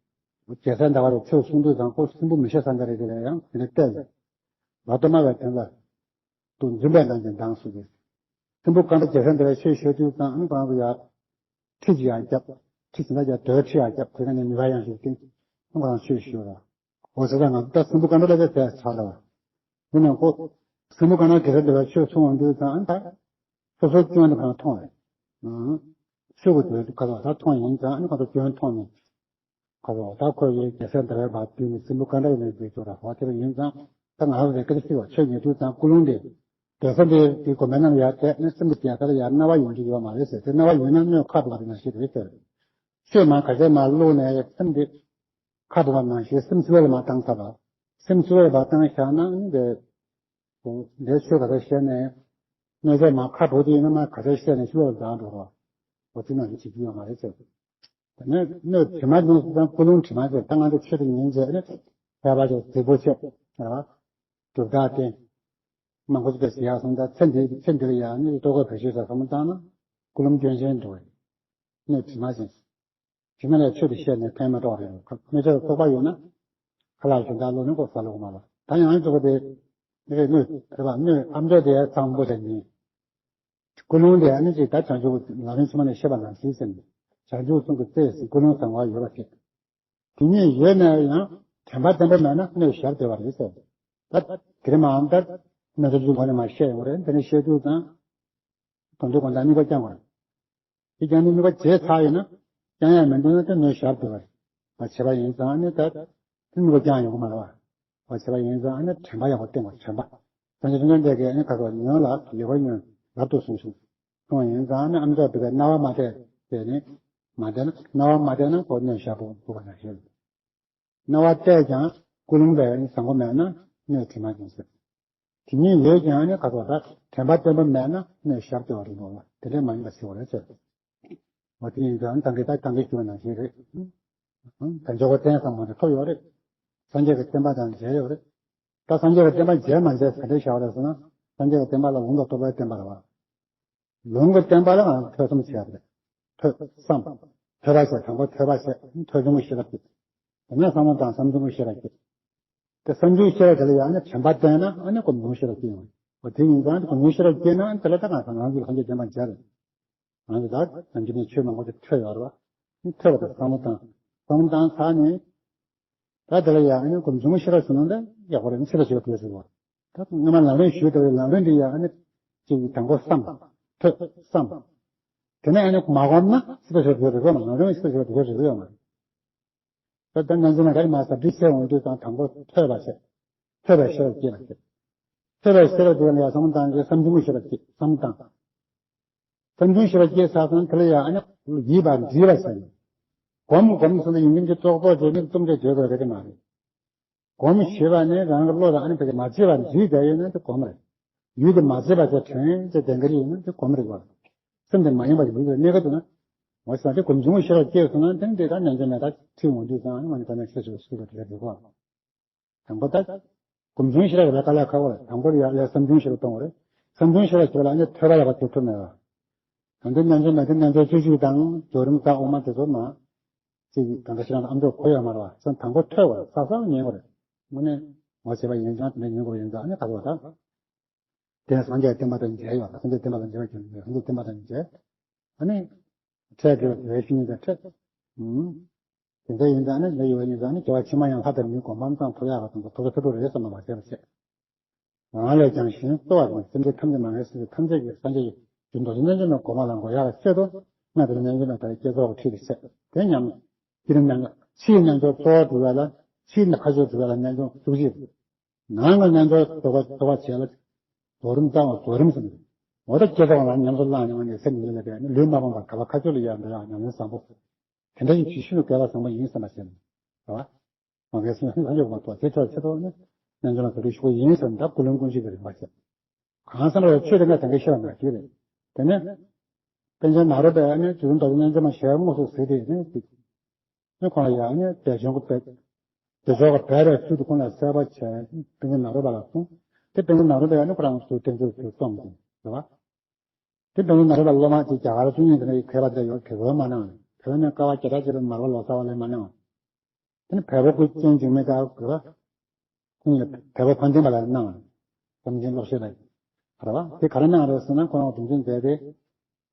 རྒྱལ་སྲས་ཟླ་བ་རེད་ཆོས་གསུང་དུས་ཙང་ཁོ་སྲིན་པོ་མི་ཤ་ཟ་འདྲ་རེད་དེ་ལས་ཡང་དེ་ནས་བལྟས་ལ། ལ་དོ་སྨྲ་བའི་དོན་ལ། དུ་འཛུམ་པའི་མདངས་ཀྱིས་མདངས་སུ་རེད། སྲིན་པོ་གང་འདྲ་རྒྱལ་སྲས་ཟླ་བའི་ཆོས་བཤད་དུས་ཙང་ཨ་ནི་ཁོ་རང་ཚོ་ཡ། ཁྲི་ཅིག་ཡར་བརྒྱབ། ཁྲི་ཅིག་ལ་ཡར་རྡོའི་ཁྲི་ཡར་བརྒྱབ་དེ་ག་ནས་ནུས་པ་ཡང་ཞིག་བསྟན། ཁོང་རང་ཆོས་ཞུ་ར། འོ་ཟེར་ད་ང་ད་སྲིན་པོ་གང་འདྲ་ལ་དེ་ཚར་ལ་བ། དེ་ནས་ཁོ། སྲིན་པོ་གང་འདྲ་རྒྱལ་སྲས་འདི་ལ་ཆོས་གསུང་བ་འདུག་ཙང་ཨ་ད། སོ་སོའི་སྐྱོན་དེ་གང་མཐོང་བས། ཨང་། ཆོས་ཀྱི་དོན་དུ་ག་ལ་ད་མཐོང་ཡིན་ཙང་ཨ་ནི་ཁོ་ཚོ་སྐྱོན་མཐོང་ནས། ཁོ་ཚོ་ད་ཁོ་ཡི་རྒྱལ་སྲས་འདི་ལ་བ་དུས་ནས་སྲིན་པོ་གང་འདྲ་ཡིན་ནས་འདུག་ཅོག་ར་ཧོ་དེ་ལ་ཡིན་ཙང་། ད་ང་རང་ཚོ་སྐད་ཆ་ཤོད་པ་ཆོས་ཉན་དུས་ཙང་ཀུན་སློང་དེ། སྡོད་ས་འདི་དེ་གོ་མེད་ན་ཡར་བལྟས་ནས་སེམས་ཀྱི་རྒྱལ་ཁ་ལ་ཡར་སྣང་བ་ཡོང་གི་ཡོད་མ་རེད་ཟེར་དེ་སྣང་བ་ཡོད་ན་སྣོད་ཁ་འབབ་པ་དེ་ནང་བཞིན་རེད་ཟེར། ཆོས་མ་ག་ཚད་མ་བླུགས་ནས་སེམས་འདི་ཁ་འབབ་པ་ནང་བཞིན་སེམས་འཚོལ་བ་ལ་མ་བཏང་ཚར་བ། སེམས་འཚོལ་བ་ལ་མ་བཏང་བཞག་ན་འདི་འདིའི་ཆོས་ག་ཚད་བཤད་ནས་སྣོད་ཚད་མ་ཁ་འབབ་དུས་ཡིན་ན་མ་ག་ཚད་བཤད་ནས་ཤུལ་ལ་འཛག་འགྲོ་བ། འོ་དེ་ནང་བཞིན་བྱེད་ཀྱི་ཡོད་མ་རེད་ཟེར། དེ་ནས་སྣོད་དྲི་མ་ཅན་ཟེར་ཙང་ཀུན་སློང་དྲི་མ་ཟེར་ད་ང་ཚོ་ཆོས་དེ་ཉན་བྱས་ནས་ཕལ་པ་ཅིག་རྫིག་པོ་བྱས་ར། གྲུབ་རྟགས་བསྟན། མང་པོ་ཞིག་ཞིག་ཡག་སོང་ཙང་ཚེ་འདི་ཚེ་འདི་ལ་ཡང་ནི་ལྟོ་གོས་བེད་སྤྱོད་ཟ་བསམ་བློ་བཏང་ན་ཀུན་སློང་སྐྱོན་ཅན་འགྲོ་བས་སྣོད་དྲི་མ་ཅན། དྲི་མ་ལས་ཆོས་དེ་བཤད་ནས་ཕན་མ་ཐོགས་རེད། སྣོད་ཆ་ལ་རྟོགས་པ་ཡོད་ན་ཁ་ལག་གཞན་དག་བླུགས་ནས་ཀོ་ཟ་ལོག་མ་ལ་ད་ཡང་གཙོ་བོ་དེ་ནི་རེད། སྣོད་རེད་པ། སྣོད་ཨ་མཆོག་དེ་ཚང་པོ་དེ་ཉིད། ཀུན་སློང་དེ་ཨ་ནི་ཅིག་ད་བྱང་ཆུབ་ལམ་རིམ་ཕྱི་མ་ནས་བཤད་པ་ནང་བཞིན་ཟེར་ནས་བྱང་ཆུབ་གསུམ་གྱི་རྩེ་ཟེར་ཀུན་སློང་བཟང་བ་ཡོད་པ་ཞིག་དེ་གཉིས་ཡོད་ན་ཡང་དྲན་པ་བརྟན་པོ་མེད་ན་སྣོད་ཞར་བདེ་བ་རེད་ཟེར། ད་དེ་རིང་མ་འོང་ད་སྣོད་ཚབས་ཆུང་གོང་ནས་མ་བཤད་ཡོང་རེད། འདི་ནས་བཤད་དུས་ཙང་དོན་དུ་གོང་ད་དམིགས་པ་བསྐྱང་དགོས་རེད། དེ་ཀྱང་ནི་དམིགས་པ་བྱས་ཚར་ཡོད་ན་བསྐྱང་ཡག་མི་འདུག་ན་ད་སྣོད་ཞར་བདེ་བ་རེད། མ་བྱས་པ་ཡིན་ཙང་ནི་ད་དེ་དམིགས་པ་བསྐྱང་ཡོང་གི་མ་རེད་བ། བ་བྱས་པ་ཡིན་ཙང་ཨ་ནི་དྲན་པ་ཡག་པོ་བསྟེན་དགོས། དྲན་པ། སངས་རྒྱས་བཅོམ་ལྡན་འདས་ཀྱིས་ཨ་ནི་ག་ཚོད་ཉོན་ལ་ཡོད་པ་ཉོན་རབ་ཏུ་བཟུང་ཞིང་གསུངས་པ་ཡིན་ཙང་ཨ་ནི་ཨ་མཆོག་དེ་གའི་རྣ་བ་མ་གཏད་དེ་ནི་མ་གཏད་ན་རྣ་བ་མ་གཏད་ན་ཁོ་སྣོད་ཞར་དུ་འདུག་པ་ནང་བཞིན་རྣ་བ་གཏད་ཀྱང་ཀུན་སློང་དེ་བཟང་པོ་མེད་ན་སྣོད་དྲི་མ་ཅན་ཟེར། དེ་གཉིས་ཡོད་ཀྱང་ཨ་ནི་ག་ཚོད་ད་དྲན་པ་བརྟན་པོ་མེད་ན་སྣོད་ཞར་དུ་རིང་པོ་ལ་དེ་འདྲ་མ་ཡིན་པ་ཞིག་རེད་ཟེར། འོ་དེ་ཡིན་ཙང་ཏང་གི་ད་ཏང་གི་སྐྱོན་ནང་བཞིན་རེད། དལ་འབྱོར་པ་བསྟན་བསམ་པ་ནི་ཐོབ་ཡོད་རེད། སངས་རྒྱས་ཀྱི་བསྟན་པ་དང་མཇལ་ཡོད་རེད། ད་སངས་རྒྱས་ཀྱི་བསྟན་པ་མཇལ་མ་མཇལ་ག་འདྲ་བྱ་བ་རེད་ཟེར་ན། སངས་རྒྱས་ཀྱི་བསྟན་པ་ལ་ལུང་དང་རྟོགས་པའི་བསྟན་པ་རེད་བ། ལུང་གི་བསྟན་པ་ལ་ང་ཚོ་ཐོས་བསམ་བྱེད་ཡག་རེད། ཐོས་བསམ། ཐོས་པ་བྱས། དང་པོ་ཐོས་པ་བྱས། ཐོས་བྱུང་གི་ཤེས་རབ་ཀྱིས། དེ་ནས་བསམ་བློ་བཏང་། བསམ་བྱུང་གི་ཤེས་རབ་ཀྱིས། དེ་བསམ་བྱུང་ཤེས་རབ་དེ་ལ་ཡང་ན་དྲན་པ་བསྟེན་ན་ཨ་ནི་སྒོམ་བྱུང་ཤེས་རབ་སྐྱེ་ཡོང་བ། དེ་ཡིན་ཙང་སྒོམ་བྱུང་ཤེས་རབ་སྐྱེས་ན་དེ་ལ་ད་ང་ཚོ་ང་ཚོ་སངས་རྒྱས་བསྟན་པ་མཇལ་རེད། ང་ཚོ་ད་ནམ་རྒྱུན་ནས་ཆོས་མང་པོ་ཅིག་ཐོས་ཡོད་རེད་བ། ཐོས་པ་དང་བསམ་བློ་བཏང་། བསམ་བློ་བཏང་ཚར་ནས། ད་དེ་ལ་ཡང་ཨ་ནི་སྒོམ་བྱུང་ཤེས་རབ་ཟེར་ན་ད་ཡག་པོ་རེད། ཤེས་རབ་ཤེས་རབ་དེ་ཟེར་བ། ད་སྔོན་མ་ལམ་རིམ་ཞུས་དེ་ལམ་རིམ་འདི་ཡང་ཨ་ནི་ཅིག་དང་པོ་བསམ། ཐོས་བསམ། དེ་ནས་ཨ་ནི་མ་སྒོམ་ན་ཤེས་རབ་ཤེས་རབ་དེ་རེད་གོ་མ། ལམ་རིམ་ཤེས་རབ་ཤེས་རབ་དེ་རེད་ཡོད་མ་རེད། ད་ལྟ་ང་ཚོ་ནང་ག་རེ་མ་ཟ་འདི་བྱས་འོང་དུས་ཙང་དང་པོ་ཐོས་པ་བྱས། ཐོས་པའི་ཤེས་རབ་སྐྱེས་པ་སྐྱེས། ཐོས་པའི་ཤེས་རབ་དེ་ལ་ཡང་བསམ་བློ་བཏང་གི་བསམ་བྱུང་གི་ཤེས་རབ་སྐྱེས། བསམ་བློ་བཏང་། བསམ་བྱུང་ཤེས་རབ་སྐྱེས་ཚར་སོང་། དེ་ལ་ཡང་ཨ་ནི་ཡིད་པ་འདྲིས་པ་ཟེར་ནས། སྒོམ་སྒོམ་ཟེར་ན་ཡིན་གྱི་ཙོག་པོ་བྱས་ནས་རྩོམ་འབྲི་བྱེད་དགོས་རེད་དེ་མ་རེད། སྒོམ་ཞེས་པ་ནི་རང་གི་བློ་ལ་ཨ་ནི་བས་མ་བརྗེད་པར་འདྲིས་བསྡད་ཡོད་ན་དེ་སྒོམ་རེད། ཡུལ་དེ་མ་བརྗེད་པ་དེ་དྲན་དེ་ལྡན་གྱི་ཡོད་ན་དེ་སྒོམ་རེད་བ། སེམས་དེ་མ་ཡེངས་པར་ཡུལ་དེ་གནས་ཀྱི་འདུག་ན། འོ་ཟེར་ན་དེ་སྒོམ་བྱུང་ཤེས་རབ་སྐྱེས་སོང་ན་དེ་འདི་ལྟར་རྣལ་འབྱོར་མའི་ད་ཁྲིད་འོང་དུས་ཙང་ང་ནི་ད་ནས་ཤེས་སོ་ཤེས་པ་དེ་རེད་གོ། དང་པོ་ད། སྒོམ་བྱུང་ཤེས་རབ་ལ་དཀའ་ལས་ཁག་པོ་རེད། དང་པོ་ཡ་ལས་བསམ་བྱུང་ཤེས་རབ་གཏོང་བ་རེད། བསམ་བྱུང་ཤེས་རབ་བྱེད་པ་ལ་ནི་ཐོས་པ་ཡག་པོ་བྱེད་ཐུབ་མེད་པ། ད་འདི་རྣལ་འབྱོར་མ་དེ་རྣལ་འབྱོར་བཅུ་གཅིག་དང་རྫོགས་རིམ་རྩ་དབུ་མ་དེ་ཚོ་མ། གཅིག་གང་འདྲ་ཞིག་རང་ཨ་མཆོག་གོ་ཡོད་མ་རེད་བ། བསམ་དང་པོ་ཐོས་པ་རེད། ས་ས་ཉན་པ་རེད། དངོས་གནས་ངོ་ཤེས་པ་ཡིན་ཙང་དེ་འདྲ་ཉན་དགོས་ཡིན་ཙང་ཨ་ནི་ག་ཚོད་བ་ད། དེ་སངས་རྒྱས་བསྟན་པ་དང་མཇལ་ཡོད་ལ། སངས་རྒྱས་བསྟན་པ་དང་མཇལ་བ་ཀྱང་མེད། སངས་རྒྱས་བསྟན་པ་དང་མཇལ། ཨ་ནི། འཕྲད་དགོས་པའི་ཤེས་ཉིད་དང་འཕྲད། ཨུམ། དེ་འདྲ་ཡིན་ཙང་ནི་འདི་ཡོད་ཡིན་ཙང་ནི་དགེ་བ་ཕྱི་མ་ཡང་ལྷ་དང་མིའི་གོ་འཕང་ཙམ་ཐོབ་ཡག་ག་དང་པོ་ཐོབ་ཐུབ་རེད་བསམ་པ་མ་བྱས་པ་བྱས། རང་ལས་ཀྱང་གཞན་གཙོ་བ་དང་སེམས་ཅན་ཐམས་ཅད་མ་ངེས་སེམས་ཅན་ཐམས་ཅད་ཀྱི་སངས་རྒྱས་ཀྱི་རྒྱུ་མདོ་རྒྱུ་རྣལ་འབྱོར་མའི་གོ་འཕང་ལ་འགོད་ཡག་གི་ཆེད་དུ་སྔར་དེ་རྣལ་འབྱོར་མ་དང་བསྐྱེད་རྫོགས་ཁྲིད་པའི་ཚེ་དེ་ཉམས། དེ་རྣམས་ལ་ཕྱིའི་རྣལ་འབྱོར་གཙོ་བོར་གྱུར་པ་ལ་ཕྱིའི་ཁ་སྦྱོར་གྱུར་པ་ལ་རྣལ་འབྱོར་བཅུ་གཅིག་ནང་གི་རྣལ་འབྱོར་རྫོགས་པ་རྫོགས་པ་བྱས་ལ། རྫོགས་རིམ་རྩ་བ་རྫོགས་རིམ་ཟེར་ནས། འོ་ད་བསྐྱེད་རྫོགས་ལ་ཉམས་སུ་བླངས་ནས་འོ་ནས་སེམས་ཉིད་ལ་བས་ནི་ལུས་མ་སྤངས་པར་ག་བ་ཁ་སྦྱོར་ལ་ཡང་འདི་ཡང་ཉམས་ལེན་བཟང་པོ། དེ་འདྲ་ཡིན་ཕྱིར་ཤིན་ཏུ་དགེ་བ་བཟང་པོ་ཡིན་བསམ་པ་བྱས་ནས། རེད་བ། མ་འགལ་སེམས་ལྷན་ཅིག་མ་གཏོགས་དེ་ཆོས་ཆེ་མདོག་ནི་རྣལ་འབྱོར་ལ་ག་རེ་ཞུ་བ་ཡིན་ཟེར་ན་ད་ཀུན་སློང་ཀུན་ཤེས་ཀྱི་རིམ་པ་བྱས། གང་ཟེར་ན་ཆོས་དེ་འདྲ་དེ་འདྲ་ཤེས་པ་མ་བྱས་རེད། དེ་ནས། པཎ་ཆེན་ནཱ་རོ་པས་ནི་རྗེ་བཙུན་རྡོ་རྗེ་རྣལ་འབྱོར་མ་ཞལ་དངོས་སུ་གཟིགས་ཏེ་ནི། ནི་ཁོང་ལ་ཡང་ནི་དལ་འབྱོར་གྱི་དཔལ། དལ་འབྱོར་གྱི་དཔལ་རས་ཚུལ་དུ་ཁོང་ལ་གསལ་པོ་བྱས་པཎ་ཆེན་ནཱ་རོ་པ་ལ་གསུངས། དེ་པཎ་ཆེན་ནཱ་རོ་པས་ནི་ཁོ་རང་ཚོའི་བསྟན་བཅོས་ཚུལ་རྩོམ་དགོས་རེད་བ། དེ་པཎ་ཆེན་ནཱ་རོ་པ་སློབ་མ་དེ་རྒྱ་གར་བཅུ་གཉིས་དེ་འདྲ་ཡི་མཁས་པ་དེ་འདྲ་ཡོད་དེ་ཚོ་མ་གནང་། དེ་ནི་དཀའ་བ་བརྒྱ་ཕྲག་གཅིག་ལ་མར་པ་ལོ་ཙཱ་བ་ལས་མ་གནང་། དེ་ནི་བལ་པོ་ཀུན་མཁྱེན་འཇིགས་མེད་དཀར་པོ་ལ། ཁོང་ཉིད་ལ་བལ་པོ་ཕམ་ཆེན་པ་ལ་གནང་བ། ཕམ་ཆེན་སློབ་བཤད་པ་ཡིན། རེད་བ། དེ་ག་རེ་གནང་རེད་ཟེར་ན་ཁོ་རང་དུས་ཆེན་མཛད་དེ།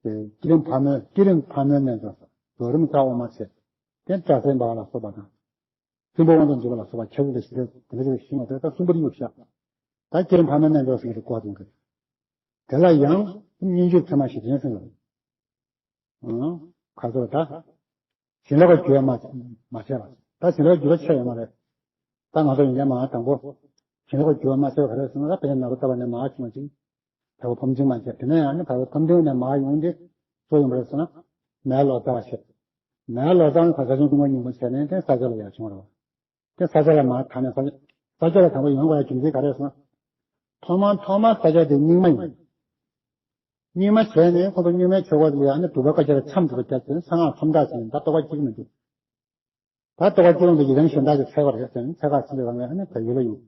དེ་བསྐྱེད་རིམ་ཕག་མོའི་བསྐྱེད་རིམ་ཕག་མོའི་རྣལ་འབྱོར། རྫོགས་རིམ་རྩ་དབུ་མ་བྱས། དེ་སྐྲ་སེར་འབར་བ་ལ་སོགས་པ་དང་། སྲིན་པོ་དབང་དུ་འཇུག་པ་ལ་སོགས་པ་ཁྱབ་བྱེད་ཀྱི་ཞི་བདེ་དེ་འདྲ་ཞིག་ཤེས་ན་དེ་ལྟར་གསུམ་པོ་དེ་གཡུག་བཞག་ད་བསྐྱེད་རིམ་ཕག་མོའི་རྣལ་འབྱོར་ཟེར་གྱི་སྐོར་དེ་འདུག་དེ་ལ་ཡང་སྙན་བརྒྱུད་ཚད་མ་ཞེས་དྲན་ཟིན་ལ། ག་ཚོད་ད། བྱིན་རླབས་ཀྱི་རྒྱུ་མ་མ་བྱས་པ། ད་བྱིན་རླབས་ཀྱི་རྒྱུ་ཆད་ཡོད་མ་རེད། ད་ང་ཚོ་ཡིན་མཁན་མ་དང་པོ། བྱིན་རླབས་ཀྱི་རྒྱུ་མ་ཆད་པ་ག་རེ་ཟེར་ན་ད་དཔེར་ན་ནཱ་རོ་ཏ་པ་ནས་མ་བྱུང་བ་ཅིག་བལ་པོ་ཕམ་ཆེན་མ་བྱས། དེ་ནས་ཡང་ནི་བལ་པོ་ཕམ་ཆེན་ནས་མ་ཡོང་དེ་གཙོ་ཡིན་པ་རེད་ཟེར་ན། མེ་ལོ་ཙཱ་བ་བྱས། མེ་ལོ་ཙཱ་བ་ནི་ག་ས་ཆུང་ཀུན་དགའ་སྙིང་པོ་བྱས་ནས་དེ་ས་སྐྱ་ལ་ཡར་བྱུང་བ་རེད་བ། དེ་ས་སྐྱ་ལ་མར་ཐར་ནས་ས་སྐྱ་ས་སྐྱ་ལ་དང་པོ་ཡོང་དགོས་ཡ་རྒྱུ་མཚན་ག་རེ་ཟེར་ན། ཐོག་མར་ཐོག་མར་ས་སྐྱ་དེ་རྙིང་མ་ཡིན། རྙིང་མ་བྱས་ནས་ཁོ་ཚོ་རྙིང་མའི་ཆོས་སྐོར་དེ་ལ་ཡང་ནི་སྒྲུབ་པ་བཀའ་རྒྱ་ལ་མཚམས་སྒྲུབ་པ་བརྒྱབ་ཚེ་གསང་སྔགས་མཚམས་བྲག་ཟེར་ནས་ད་རྟོགས་པ་གཅིག་མི་འདུག་ད་རྟོགས་པ་གཅིག་ལོངས་དེ་ཡི་དམ་གཞན་དག་གི་ཚད་པ་རེད་ཟེར་ནས་ཚད་བཀག་ཟིན་པའི་སྒང་ལ་ནི་བལ་ཡུལ་ལ་ཡོང་།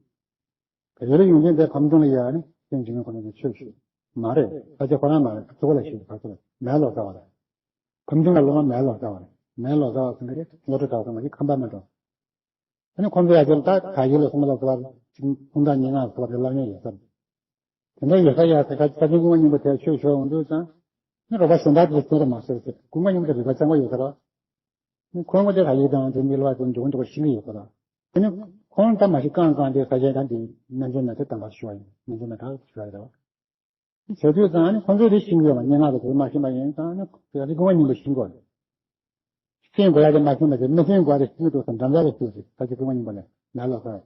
བལ་ཡུལ་ལ་ཡོང་དུས་འདིར་ཕམ་ཆེན་ལ་ཡང་ནི་རྟེན་འབྱུང་བའི་ཁོ་ན་ནི་ཆོས་ཞུ། མ་རེད། ས་སྐྱ་ཁོ་རང་མ་རེད། གཙོ་བོ་ལ་ཞུ་བར་ཚོ་མེ་ལོ་ཙཱ་བ་རེད། ཕམ་ཆེན་ལ་སློབ་མ་མེ་ལོ་ཙཱ་བ་རེད། མེ་ལོ་ཙཱ་བ་ཟེར་ནི་རེད། བློ་གྲོས་གྲགས་ཚང་མ་གི་ཁམས་པ་མེ་ཏོག་ཨ་ནི་ཁོང་ཚོ་ཡ་ཅིག་ད་ག་ཡིག་ལ་སོང་ལ་སོགས་པ་ཅིག་ཕུང་དང་སྙན་ངག་སོགས་པ་རེ་བསླབ་མྱོང་ཡོད་ས་རེད། དེ་འདྲ་ཡོད་ས་ཡ་ས་ཁ་ས་ཆེན་ཀུན་དགའ་སྙིང་པོ་དེ་ཆོས་ཞུ་འོང་དུས་ཙང་། ནི་རོགས་པ་གཞན་དག་དེ་ཚོ་རེ་མ་ཟེར་ཟེར་ཀུན་དགའ་སྙིང་པོ་དེ་རིག་པ་གཙང་པོ་ཡོད་ས་རེད། ནི་ཁོང་གི་དེ་ག་ཡིག་དང་དེ་མི་ལ་བ་དེ་འདུག་འདུག་ཤེས་ཀྱི་ཡོད་ས་རེད། དེ་ནི་ཁོང་ད་མ་ཤི་ཀང་ཀང་དེ་ས་ཆེན་དང་དེ་སྨན་བཅོས་ན་དེ་དམ་པ་ཞུ་བ་ཡིན། སྨན་བཅོས་ན་ད་ཞུ་བ་རེད་བ། བྱེད་དུས་ཙང་ནི་ཁོང་ཚོས་དེ་ཤེས་ཀྱི་ཡོད་པ། སྙན་ངག་དེ་དེ་མ་ཤེས་པ་ཡིན་ཙང་ནི་དེ་ཀུན་དགའ་སྙིང་པོ་ཤེས་དགོས་རེད། ཤེས་དགོས་ཡ་དེ་མ་ཤེས་པ་དེ་མི་ཤེས་དགོས་དེ་ཤེས་འདུག་ཙང་འགྲམ་ལྕག་ལ་ཤེས་རེད། ས་ཆེན་ཀུན་དགའ་སྙིང་པོ་ལས་མེ་ལོ་ཙཱ་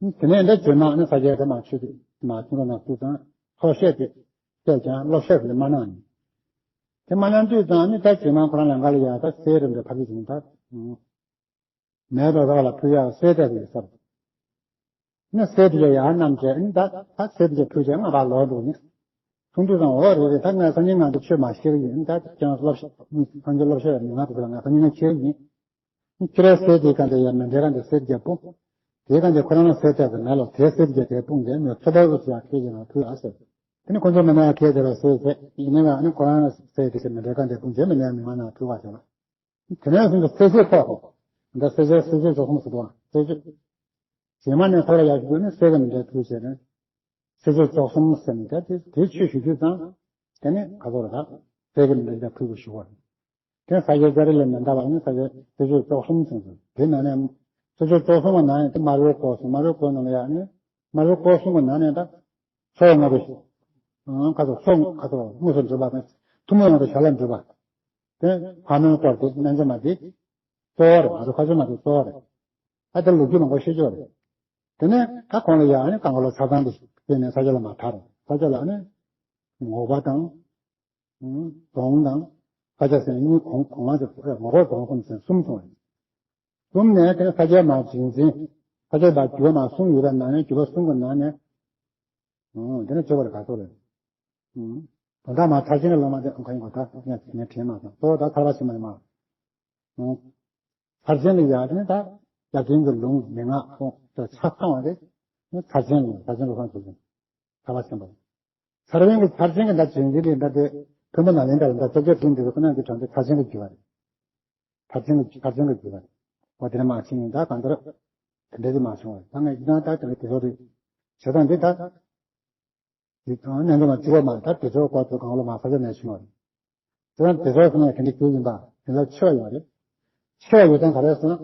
བ། དེ་ནས་འདི་རྗེས་མ་ནི་ས་སྐྱའི་དེ་མ་ཆོས་དེ་མ་ཁྱིམ་ར་ནང་བཙུགས་ཙང་ཚོགས་བཤད་དེ་བཤད་ཀྱང་སློབ་བཤད་དེ་མ་གནང་ནས། དེ་མ་གནང་དུས་ཙང་ནི་ད་རྗེས་མ་ཁོ་རང་ལ་ང་ལ་ཡ་ད་གསེར་རིན་པོའི་ཕ་གི་བྱུང་ད། མེ་ཏོག་ཟ་བ་ལ་ཕུལ་ཡག་གསེར་ཏོག་ཡོད་ས་རེད། ནི་གསེར་དེ་ཡང་ཡར་བསྣམས་བྱས་ནི་ད་ད་གསེར་དེ་ཕུལ་བྱས་ང་ཕར་ལོག་འགྲོ་ནི། གསུང་དུས་ཙང་འོ་རེད་རེད། ད་ང་སང་ཉིན་ང་ཚོ་ཆོས་མ་ཤེས་ཀྱི་ཡིན། ད་ཁྱེད་རང་སློབ་ཤ་སང་ཉིན་སློབ་ཤ་ཡང་མི་ང་དེ་ཚོ་ལ་ང་སང་ཉིན་ང་ཁྱེར་ཡིན། ཁྱེད་རའི་གསེར་དེའི་སྒང་དེ་ཡང་མཎྜལ་སྒང་དེ་གསེར་རྒྱབ་པོ། དེའི་སྒང་དེ་ཁོ་རང་ལ་གསེར་རྒྱབ་པའི་མེ་ལོ་དེའི་གསེར་རྒྱབ་དེ་སྤུངས་ཏེ་མི་ཚོ་པ་རུ་ཚོ་ཡང་ཁྱེད་ཀྱི་ནང་ཕུལ་ཨ་ཟེར། དེ་ནི་ཁོ་ཚོ་མི་ནག་ཁྱེད་དེ་ལ་གསེར་ཟེར་ཡིན་ནའི་ང་ནི་ཁོ་རང་ལ་གསེར་དེ་ཚེ་མཎྜལ་སྒང་དེ་སྤུངས་ཏེ་མི་ནག་མི་མ་ནང་ཕུལ་བ་ཟེར་བ། དེ་ནས་བཟུང་སྟེ་གསེར་ཆོས་ཐོག་འདི་གསེར་ཆོས་གསེར་ཆོས་བཅུ་གསུམ་ཟེར་དུས་གསེར་ཆོས། རྗེས་མ་ནས་ཐོག་ལ་ཡར་ཞུ་ནི་གསེར་གྱི་མཎྜལ་ཕུལ་བྱས་ནས། གསེར་ཆོས་བཅུ་གསུམ་ཟེར་ནས་ད་དེ་དེ་ཆོས་ཞུ་དུས་ཙང་། དེ་ནས་ག་ཚོད་རེད་ད། གསེར་གྱི་མཎྜལ་ཕུལ་དགོས་ཞུ་བ་རེད། དེ་ས་སྐྱའི་ཙཱ་རི་ལས་མི་འདའ་བ་ནི་ས་སྐྱའི་གསེར་ཆོས་བཅུ་གསུམ་ཟེར་ཟེར་དེ་ནང་ནས། གསེར་ཆོས་བཅུ་གསུམ་གྱི་ནང་ནས་དེ་དམར་པོའི་སྐོར་གསུམ་དམར་པོའི་སྐོར་ནང་ལ་ཡང་ནི། དམར་པོའི་སྐོར་གསུམ་གྱི་ནང་ནས་ད། ཚོགས་ལྔ་པོ། ཁ་ཚོགས་ཚོགས་ཁ་ཚོགས་དངོས་སུ་འགྲུབ་པ་དང་། ཐུན་མོང་དུ་ཞལ་ལ་འགྲུབ་པ། དེ་ཕག་མོའི་སྐོར་དེ་རྣལ་འབྱོར་མ་དེ་གཙོ་བོ་རེད། ང་ཚོ་ཁ་སྦྱོར་མ་དེ་གཙོ་བོ་རེད། ད་དེ་ལོ་རྒྱུས་མང་པོ་ཤེས་ཀྱི་ཡོད་རེད། དེ་ནས་ད་ཁོང་ལ་ཡང་ནི་གང་ག་ལོ་ཆ་ཚང་དེ་བསྟན་ནས་ས་སྐྱ་ལ་མར་ཐར་རེད། ས་སྐྱ་ལ་ནི་ངོ་བོ་དང་། གདོང་དང་། ས་སྐྱ་ཟེར་ནས་གཉིས་གོང་གོང་མ་དེ་ངོ་བོ་གདོང་གསུམ་ཟེར་གསུམ་བྱུང་བ་རེད། གསུམ་ནས་དེ་ནས་ས་སྐྱ་མར་རྗེས་འཛིན། ས་སྐྱ་མར་བརྒྱུད་པ་མར་གསུམ་ཡོད་པའི་ནང་ནས་བརྒྱུད་པ་གསུམ་གྱི་ནང་ནས། དེ་ནས་བརྗོད་པ་རེད་ག་ཚོད་རེད། དོན་དག་མ་ཚར་ཆེན་གྱི་ལུང་མ་དེ་ཁོ་ཡིན་གོ། ད་ངས་ངས་དྲན་མ་སོང་། གཙོ་བོ་ད་ཐར་པ་ཆེན་པོ་ཡིན་མ། ཚར་ཆེན་གྱི་ཡ་དེ་ནི་ད་ཡ་དེ་གི་ལུང་མན་ངག་ཁོང་དུ་ཆ་ཚང་བ་རེད། ཚར་ཆེན་ལུང་ཚར་ཆེན་ལུང་ཁང་ཚུལ་ཆེན། ཐར་པ་ཆེན་པོ། ཚར་བའི་གི་ཚར་ཆེན་གྱི་ད་བྱིན་གྱིས་ལེན་ད་དེ་ཕུན་པ་ནཱ་ལེནྡྲ་ལ་ད་བཅོ་བརྒྱད་དྲུག་འདི་ཚོ་ཁོ་ན་གི་དྲངས་ཏེ་ཚར་ཆེན་གྱི་རྒྱུ་བ་རེད། ཚར་ཆེན་གྱི་ཚར་ཆེན་གྱི་རྒྱུ་བ་རེད། འོ་དེ་ནས་མ་ཕྱིན་ཡིན། ད་གང་ལྟར་དེ་འདྲ་དེ་མ་བྱུང་བ་ད་ངས་ཡིན་ན་ད་དེ་འདྲ་དེ་ཚོ་རེད། བྱེད་སྟངས་འདི་ད་དེ་ཚོ་གནས་འགྲོ་མ་བཅུ་པ་མ་ད་དེ་ཚོ་སྐོར་དུ་གང་ལ་མ་ས་ཆ་ནས་བྱུང་བ་རེད། དེ་ཚོ་དེ་ཚོ་ཁོ་ན་དེ་འདྲ་རྒྱུ་ཡིན་པ་དེ་ལ་ཆོས་ཡོད་རེད། ཆོས་ཡོད་སྟངས་ག་རེ་ཟེར་ན།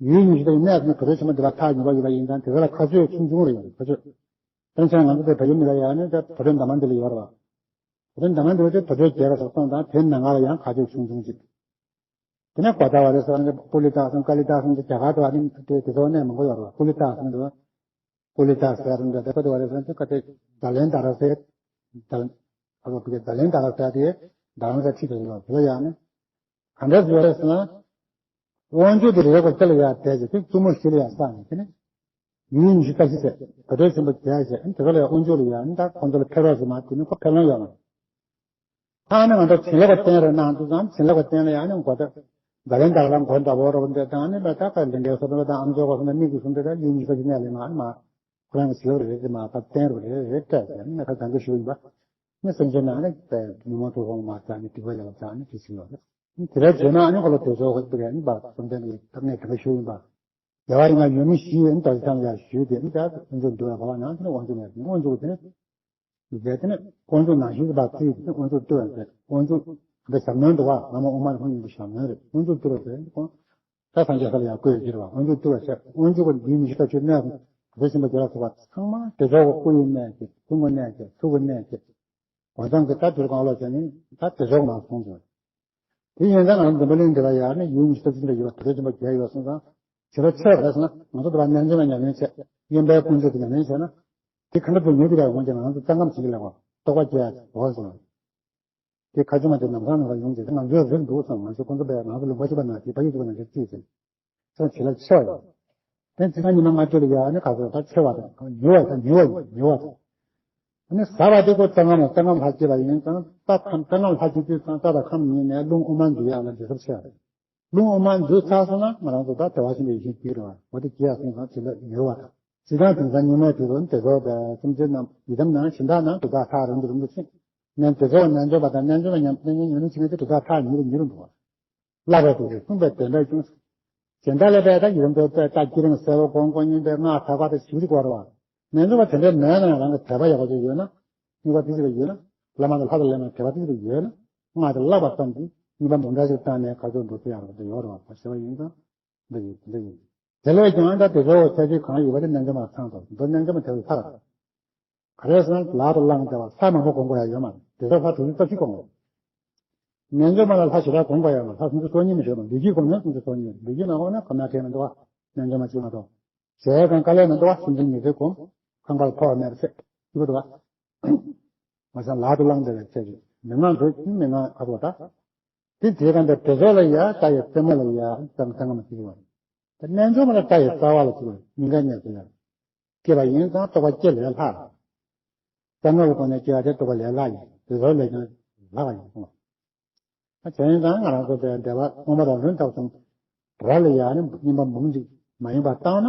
ཡུལ་ཉི་ཤུ་རྩ་བཞི་གནས་ཟེར་ན་བོད་ཆེན་པོ་འདི་ལ་ཐག་ཉེ་པོ་ཡོད་པ་ཡིན་ཙང་དེ་ཚོ་ལ་ཁ་ཆོས་ཆུང་ཆུང་རེ་ཡོད་རེད། ཁ་ཆོས། དཔེར་ན་ང་ཚོ་དེ་བལ་ཡུལ་མི་ལ་ཡང་ནི་ད་བོད་དོན་འདབ་མ་འདི་ལ་ཡོད་རེད་བ། བོད་དོན་འདབ་མ་འདི་ལ་དེ་བོད་དོན་རྒྱལ་རབས་སོགས་སོང་ཙང་དེའི་ནང་ལ་ཡང་ཁ་ཆོས་ཆུང་ཆུང་ཅིག་དེ་ནས་གོ་ད་བ་རེ་ཟེར་ནི་པུ་ལི་ཏ་སོང་ཀ་ལི་ཏ་སོང་དེ་རྒྱ་གར་དུ་བ་ནི་དེ་དེ་ཚོ་གནས་མང་པོ་ཡོད་རེད་བ། པུ་ལི་ཏ་སོང་དུ་བ། པུ་ལི་ཏ་ཟེར་རུང་དེ་ཀ་དེ་བ་རེ་ཟེར་དེ་ཀ་དེ་ད་ལན་ད་ར་ཟེར། ད་ལན་ད་ར་ཟེར་དེ་ད་རང་ཟེར་ཁྲིད་དེ་ཡོད་དེ་ལ་ཡང་ནི། ག་འདྲ་ཟེར་བ་རེད་ཟེར་ན། དབང་ཕྱུག་དེ་རེ་བ་དེ་ལ་ཡར་བསྡད་ཅིག་དེ་བཙུན་མོ་བཞི་ལ་ཡར་བསགས་ནས་དེ་ནས། ཡུལ་ཉི་ཤུ་རྩ་བཞི་བྱས་བོད་དོན་ཆེན་པོ་རྒྱས་བྱས་དེ་ཚོ་ལ་ཡང་དབང་ཕྱུག་ལ་ཡང་ད་ཁོང་ཚོ་ལ་ཕེབས་རོགས་ཟེར་མ་དེ་ནི་ཁོ་ཕེབས་ལོང་ཡོད་མ་རེད། ཨ་ནི་ང་ཚོ་བྱིན་རླབས་ཀྱི་རྟེན་རེད་གནང་འདུག་ཙང་བྱིན་རླབས་ཀྱི་རྟེན་ལ་ཡང་ནི་མགོ་ད་ཛ་ལན་ད་ལ་མགོ་འདྲ་བོ་རོ་འདི་དང་ནི་མ་ད་ཀ་ལིང་གའི་སོ་ད་ཨམ་ཅོག་གོ་སོ་ན་མིག་གིས་གསུམ་དེ་ད་ཡུལ་ཉི་ཤུ་རྩ་བཞི་གནས་ལ་མ་ནི་མ་ཁོ་རང་གི་བྱིན་རླབས་རེད་དེ་མ་ད་རྟེན་རུ་རེད་རེད་སྤྲད་ཟེར་ནི་ཁ་གང་གི་ཞུ་ཡིན་པ་ནི་སེམས་ཅན་ནང་ནི་ཉོན་མོངས་དུག་ལྔ་མ་ཙམ་ནི་སྡིག་པ་ཡང་ཙམ་ནི་དེ་བྱིན་རླབས་རེད། དེ་ལས་བྱས་ན་ཨ་ནི་ཁོ་ལ་དེ་ཚོ་ཧོད་པི་རེད་ནི་པ་བསམ་གཏན་གྱི་ཐབས་ནས་དེ་འདྲ་ཞུ་ཡིན་པ། རྒྱལ་བ་ཡིན་ན་ཡུལ་མི་བཞི་ཡོད་ནི་ད་ཅི་ཙམ་ཡང་ཞུས་ཏེ་ནི་ད་དབང་ཕྱུག་འདུལ་བའི་བར་ན་དབང་ཕྱུག་མེད་དབང་ཕྱུག་དེ་ནི་ཡི་གེ་དེ་ནི་དབང་ཕྱུག་ནང་བཞིན་གྱི་བར་བརྩིས་ཏེ་དབང་ཕྱུག་བཏུལ་བ་མཛད། དབང་ཕྱུག་འདི་ཞབས་བརྙན་འདུག་བ་བླ་མ་དབུ་མ་ལྷ་མོ་ཡིན་པའི་ཞབས་བརྙན་རེད། དབང་ཕྱུག་བཏུལ་བ་མཛད་ཁོང་ད་སངས་རྒྱས་ས་ལ་ཡང་བཀོད་ཡོད་ཀྱི་རེད་བ། དབང་ཕྱུག་བཏུལ་བ་བྱས་དབང་ཕྱུག་གི་ཡུལ་མི་བཞི་ལྟ་ཆོས་གནས་དེ་བཞིན་པ་རྒྱལ་ལ་སོགས་པ་ཚང་མ་དེ་ཚོ་སྐུ་ཡི་གནས་ཀྱི་ཐུགས་ཀྱི་གནས་ཀྱི་གཟུགས་ཀྱི་གནས་ཀྱི་གོ་མཚམས་ཀྱི་ད་དུས་གང་ལོག་བྱས་ནས་ད་དེ་ཚོ་མ་སོང་ཟེར། དེ་ཡིན་ཙང་ང་ཚོ་འཛམ་བུ་གླིང་འདི་ལ་ཡང་ནི་ཡུལ་ཉི་ཤུ་རྩ་གཅིག་འདྲ་ཡོད་པ་དེ་ཚོ་ཆེན་པོ་བརྒྱད་ཡོད་སོང་ཙང་ཇི་ལྟར་ཆེ་བ་རེད་ཟེར་ན་ང་ཚོ་འདི་བ་རྣལ་འབྱོར་མ་ཉམས་ལེན་བྱས་དབེན་པའི་དཀོན་མཆོག་དེ་ཉམས་ལེན་བྱས་ན་དེ་ག་འདྲ་དུ་ཉེ་དུ་ཡང་འོང་ཀྱང་ང་ཚོ་རྩ་ཁམས་ཞིག་ལ་བ་རྟོགས་པ་སྐྱེ་ཡ་འོ་ཟེར་བ། དེ་ཁ་ཆུ་མ་དེ་ནམ་སང་ནམ་སང་ཡོང་ཅེས་ང་ཚོའི་རིགས་འདུག་བསམ། ང་ཚོ་ཁོང་ཚོ་བས་ང་ཚོ་ལུང་པ་གཅིག་པ་ནང་བཞིན་ཕ་ཡུལ་གཅིག་པ་ནང་བཞིན་བརྩིས་ཟིན། ཚོ་བྱེད་ལ་ཆེ་བ་ཡོད། དེ་ཚིག་ཉི་མ་ལྔ་བཅུ་ལ་ཡ་ནི་ག་ཚོད་ད་ཆེ་བ་དང་ཉུ་བ་དང་ཉུ་བ་ཡིན་ཉུ་བ་དང་། ཨ་ནི་ཟ་བ་དེ་ཀོ་རྩ་ལྔ་མ་རྩ་ལྔ་ལྷ་སྐྱེས་པ་ཡིན་ཙང་རྩ་ཁམས་རྩ་ལྔ་ལྷ་སྐྱེས་དུས་ཙང་རྩ་དང་ཁམས་ཉིད་ནས་རླུང་དབུ་མ་འཛུལ་ཡག་ལ་འདི་སོར་ཆེ་བ་རེད། རླུང་དབུ་མ་འཛུལ་ཚར་སོང་ན་ང་རང་ཚོ་ད་བདེ་བ་ཆེན་པོའི་ཡེ་ཤེས་སྐྱེ་རེད་བ། འོ་དེ་སྐྱེ་ཡག་སོང་ཙང་བྱེད་ལ་ཉུ་བ་དང་། ཇི་ལྟར་དེང་སང་སྙིགས་མའི་དུས་སུ་དེ་ཚོ་བས་སེམས་ཅན་རྣམས་ཡི་དམ་ནང་ཞིང་བདག་ནང་དུ་བདག་ཐག་རིང་དུ་རིང་དུ་ཕྱིན། ནན་དེ་ཚོ་རྣལ་འབྱོར་པ་དང་རྣལ་འབྱོར་པ་ཉམས་ལེན་ཉམས་ལེན་བྱེད་མཁན་དེ་དུ་བདག་ཐག་ཉེ་རུ་ཉེ་རུ་འགྲོ་བ། བསླབ་པ་དེ་ཚོ་གསུངས་པའི་དོན་དག་ཅུང་ཟད། གཞན་དག་ལས་པས་ད་ཡི་དམ་དུ་དཔེ་ལྟ་བསྐྱེད་རིམ་གསལ་བ་གོང་གོང་སྙིང་པའི་སྔགས་དག་པ་དེ་ཞིག་རིག་བར་བ། རྣལ་འབྱོར་པ་དེ་འདྲའི་མེད་ན་ཡང་རང་གི་དད་པ་ཡག་པོ་ཅིག་ཡོད་ན། སྙིང་པ་ཏི་ཅིག་ཡོད་ན། བླ་མ་དང་ལྷ་དང་ལས་མ་དད་པ་ཏི་ཅིག་ཡོད་ན། སྔགས་དེ་བསླབ་པ་ཙམ་གྱིས་སྙིང་པ་འབུམ་ཕྲག་ཅིག་བཏང་ནས་ག་ཚོད་འགྲོ་ཐུབ་ཡག་རེད་ཡོད་རེད་བ་ཞེས་པ་ཡིན་ཙང་། འདི་ཡིན་འདི་ཡིན། དེ་ལས་ཀྱང་ད་དེ་ཚོ་ཁྱད་ཆོས་གང་ཡོད་པ་དེ་རྣལ་འབྱོར་མ་ཚང་དང་མདོ་རྣལ་འབྱོར་མ་དེ་ལ་ལྷག་ག་རེ་ཟེར་ན་ལག་ཏུ་བླངས་བསྡད་པ་ལྷ་མང་པོ་སྒོམ་དགོས་ཡ་ཡོད་མ་རེད། དེ་ཚོ་ལྷ་དྲུག་ཅུ་རྩ་བཞི་སྒོམ་དགོས། རྣལ་འབྱོར་མ་ལ་ལྷ་ཞེ་དྲག་སྒོམ་དགོས་ཡ་མ་ལྷ་སུམ་ཅུ་སོ་གཉིས་མི་ཤེས་པ་ལུས་དཀྱིལ་སྒོམ་ན་སུམ་ཅུ་སོ་གཉིས་ལུས་དཀྱིལ་མ་སྒོམ་ན་གོམས་ན་ཁེལ་མི་འདུག་བ། རྣལ་འབྱོར་མ་གཅིག་མ་གཏོགས། ཞལ་གང་དཀའ་ལས་མི་འདུག་བ། སུམ་ཅུ་ཉི་ཤུ་སྒོམ། ཁང་པར་ཕོག་མེད་པ་ཚེ་གཅིག་པུ་འདུག་བ། མ་གཞི་ལག་ཏུ་བླངས་བསྡད་པའི་ཚེ་གཅིག་མི་ངང་འགྲོ་མི་ངང་ཁ་ཐོག་ད། དེ་དེ་གང་དུ་དེ་ཚོ་ལ་ཡ་ལྟ་ཡི་རྩེ་མོ་ལ་ཡ་ཙམ་ཚང་མ་ཅིག་བ། དེ་རྣལ་འབྱོར་མ་ལ་ལྟ་ཡི་རྩ་བ་ལ་ཅིག་བ་སྙིང་ག་ཉལ་ཟེར་ཡ། སྐྱེས་པ་ཡིན་ཙང་རྟོགས་པ་སྐྱེ་ལས་ལྷག་རྩ་ལྔ་བའི་སྒོ་ནས་སྐྱེ་བ་དེ་རྟོགས་པ་ལས་ལྷག་ཡིན། དེ་ཚོ་ལས་ཀྱང་ལྷག་པ་ཡིན་གསུངས་པ། ཨ་བྱས་ཡིན་ཙང་ང་རང་ཚོ་དེ་འདས་པ་སྔོན་མ་དང་ལྷུན་ལྟ་བུ་ཙམ་ར་ལ་ཡ་ནི་སྙིམ་པ་འབུམ་གཅིག་མ་ཡིན་པ་བཏང་ན།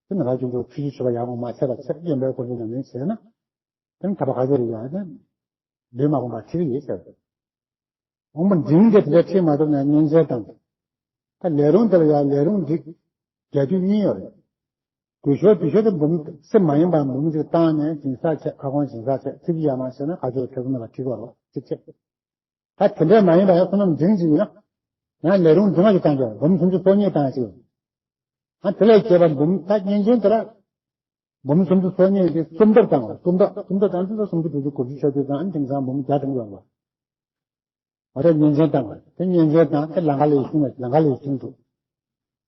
དེ་ནི་ར་ཅུང་ཅུང་ཆུ་ཆུ་ཆུ་བ་ཡག་པོ་མ་ཆད་པ་ཆད་དབེན་པའི་སྒོ་ནས་ཉམས་ལེན་བྱས་ན། དེ་ནི་ཐར་པ་ག་ཚོད་རེད་ཡ་ནི། ལུས་མ་གོམས་པ་ཁྲིད་ཀྱི་ཡིན་ཟེར། དབང་པོ་འབྲིང་དེ་དེ་འདྲ་ཁྲིད་མ་ཐུབ་ན་གཉན་ཆེན་དང་། ད་ལས་རུང་དེ་ལ་ཡང་ལས་རུང་འགྲིག་རྒྱ་རྒྱུད་གཉིས་ཡོད་རེད། དུས་ཤོར་དུས་ཤོར་དེ་འབུམ་སེམས་མ་ཡིན་པ་འབུམ་གཅིག་བཏང་ནས་སྦྱིན་སྲེག་བྱས་ཁ་སྐོང་སྦྱིན་སྲེག་བྱས་ཚིག་གཅིག་ཡར་མར་བྱས་ན་ག་ཚོད་ཐེ་ཚོམ་མེད་པར་ཁྲིད་དགོས་རེད་ཚིག་བྱས། ད་དེ་འདྲ་མ་ཡིན་པ་ཡང་བསོད་ནམས་འབྲིང་ཅིག་ཡིན་ན། ཡང་ལས་རུང་འབྲིང་བ་ཞིག་བཏང་རྒྱུ་འབུམ་སུམ་ཅུ་སོ་གཉིས་བཏང་ཞིག་ཨ་དེ་ལས་སྐྱེས་པ་འབུམ་ད་གཉན་ཆེན་དེ་ལ། འབུམ་སུམ་ཅུ་སོ་གཉིས་དེ་སུམ་མདོར་བཏང་བ་སུམ་མདོ་སུམ་མདོ་བཏང་དུས་སུམ་ཅུ་དྲུག་ཅུ་དགུ་བཅུ་ཆ་དུས་ཙང་དེང་སང་འབུམ་བརྒྱ་དང་ཡོད་པ། འོ་དེ་གཉན་ཆེན་བཏང་བ་དེ་གཉན་ཆེན་བཏང་དེ་ལང་ཀ་ལས་ཤིང་ལང་ཀ་ལས་ཤིང་དུ།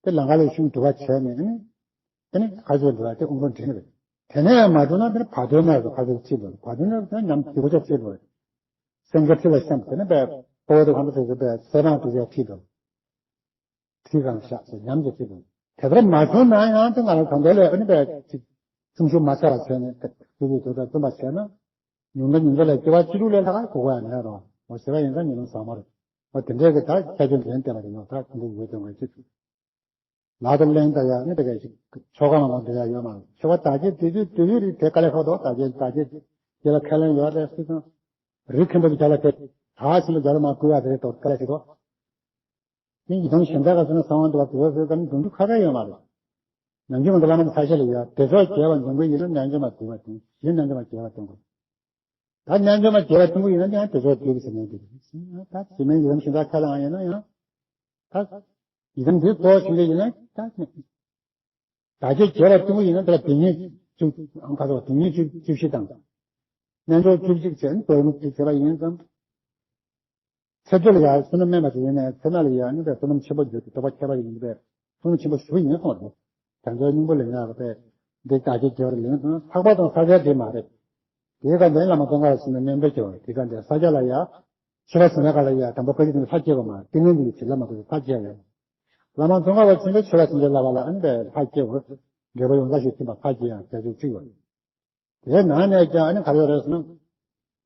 དེ་ལང་ཀ་ལས་ཤིང་དུ་བ་བྱས་ནས་ནི། དེ་ནི་ཁ་ཆོས་འདུལ་བ་དེ་དབུ་མ་འབྲིང་རེད། དེ་ནས་མ་འགྲོ་ན་དེ་ནི་བར་དོའི་གནས་སུ་ཁ་ཆོས་ཁྲིད་འདུག་བར་དོའི་གནས་སུ་ཉམས་སྡིག་པ་ཆ་ཁྲིད་འདུག་སེང་གེ་ཁྲི་ལ་བཤམས་དེ་ནི་པས་ཕོ་བོ་དེ་གང་དུ་ཟེར་ཟེར་པས་སེ་རང་དུ་ཡ་ཁྲིད་འདུག་ཁྲིད་རང་བཞག་ཟེར་ཉམས་ཀྱི་ཁྲིད་འདུག་དེ་ལྟར་མ་བྱུང་ན་ཡང་དེ་ང་རང་གང་འདོད་ལས་ཨ་ནི་པས་ཅིག་སེམས་ཤུགས་མ་ཆག་པ་བྱས་ནས་དེ་དེ་དེ་དེ་བརྩོན་པ་བྱས་ན། ཉུང་མཐའ་ཉུང་མཐའ་ལ་སྐྱེ་བ་བཅུ་དྲུག་ལས་ལྷག་ག་གོ་ག་ཡང་མེད་རོ། འོ་ཞེས་པ་ཡིན་ཙང་ཉིན་ལམ་ཟབ་མོ་རེད། འོ་དེ་འདྲའི་གི་ད་ཁྱད་ཆོས་འདྲེན་བསྟན་པ་རེད། ཡང་ད་དེ་འདྲ་ཡོད་དོན་ག་ཅི། ལག་ཏུ་གླེང་ད་ཡ་ནི་དེ་ག་ཞིག་ཆོ་ག་མང་པོ་འདི་ཡ་ཡོད་མ་རེད། ཆོ་ག་དག་བྱེད་དེ་དུས་དེ་དུས་རིགས་དེ་དཀའ་ལས་ཁག་འདུག་དག་བྱེད་དག་བྱེད་དེ་ལ་ཁས་ལེན་ཡོད་རེད་སྲིད་ཙང་། རིགས་མཁན་པོ་གི་ཇ་ལ་དེ་དག་ཆེན་པོ་ཇ་ལ་མ་བསྐུལ་བ་དེ་རེད་དོ་དཀའ་ལས་ཞིག་འདུག་དེ་ཡི་དམ་གཞན་དག་ག་ཟེར་ན་གསང་བ་འདུག་བ་དེ་བ་ཟེར་ཙམ་འདུག་འདུག་ཁ་ཁ་ཡོད་མ་རེད། ནམ་རྒྱུན་མ་གཏོགས་བླ་མ་ཚ་ཤ་ལ་ཡ་དེ་ཚོ་རྒྱས་པ་འཇོན་པོ་ཡིན་ན་རྣལ་འབྱོར་མ་དེ་བ་དེ་གཞན་རྣལ་འབྱོར་མ་རྒྱས་པ་དེ་འགོ། ད་རྣལ་འབྱོར་མ་རྒྱས་པ་ཐུན་མོང་ཡིན་ན་ཡང་དེ་ཚོ་རྒྱས་པའི་ཟེར་ནས་འདུག་ད་དེ་མིན་ཡི་དམ་གཞན་དག་ཁ་ལའང་ཡིན་ན་ཡང་། ད་ཡི་དམ་འདི་གཙོ་བོ་བྱེད་འདོད་ཡིན་ན་ད་བདག་བསྐྱེད་རྒྱས་པ་ཐུན་མོང་ཡིན་ན་དེ་ལ་དེ་ཉིད་བཅུ་ཨང་ཁ་སོགས་དེ་ཉིད་བཅུ་བཅུ་བཞི་དང་། རྣལ་འབྱོར་བཅུ་གཅིག་བྱས་ནས་སྒོ་ཡི་མུ་གཅིག་བྱས་པ་ཡིན་ཙང་། ཚེ་སྟོད་ལ་ཡང་བསོད་ནམས་དམན་པ་ཞིག་ཡིན་ནའི་ཚེ་ན་ལ་ཡང་ནི་པའི་བསོད་ནམས་ཆེན་པོ་འགྱུར་ཏེ་རྟོགས་པ་ཁྱད་པར་ཡིན་པས་བསོད་ནམས་ཆེན་པོ་ཞུ་ཡིན་གསུངས་ཏེ། དེ་ཚོའི་སྙིང་པོ་ལེན་ཡག་པས་འདི་བདག་བསྐྱེད་རྒྱས་པར་ལེན་དང་ལྷག་པར་དུ་ས་སྐྱ་དེ་མ་རེད། དེའི་སྐབས་འདིར་བླ་མ་ཙོང་ཁ་པ་ཆེན་པོའི་སྨན་པའི་སྐྱེ་བ་དེའི་སྐབས་འདིར་ས་སྐྱ་ལ་ཡང་མཆོད་པ་ཟིན་པའི་སྐབས་ལ་ཡང་དང་པོ་བཀའ་བརྒྱུད་དེ་ལྷ་སྐྱེ་བ་མ་ཏིང་ངེ་འཛིན་གྱི་བྱིན་རླབས་མ་གཏོགས་ལྷ་སྐྱེ་བ་ཡང་། བླ་མ་ཙོང་ཁ་པ་ཆེན་པོའི་མཆོད་པ་ཟིན་པའི་བསླབ་པ་ལ་ཨ་ནི་པའི་ལྷ་སྐྱེ་བ། འབྲས་བུ་ཡོངས་བསགས་ཤིང་ཐིམ་པ་ལྷ་སྐྱེ་ཡང་རྒྱ་ཆེར་བརྩི་བ། དེའི་ནང་ནས་ཀྱང་ཨ་ནི་ག་རེ་རེད་ཟེར་ན།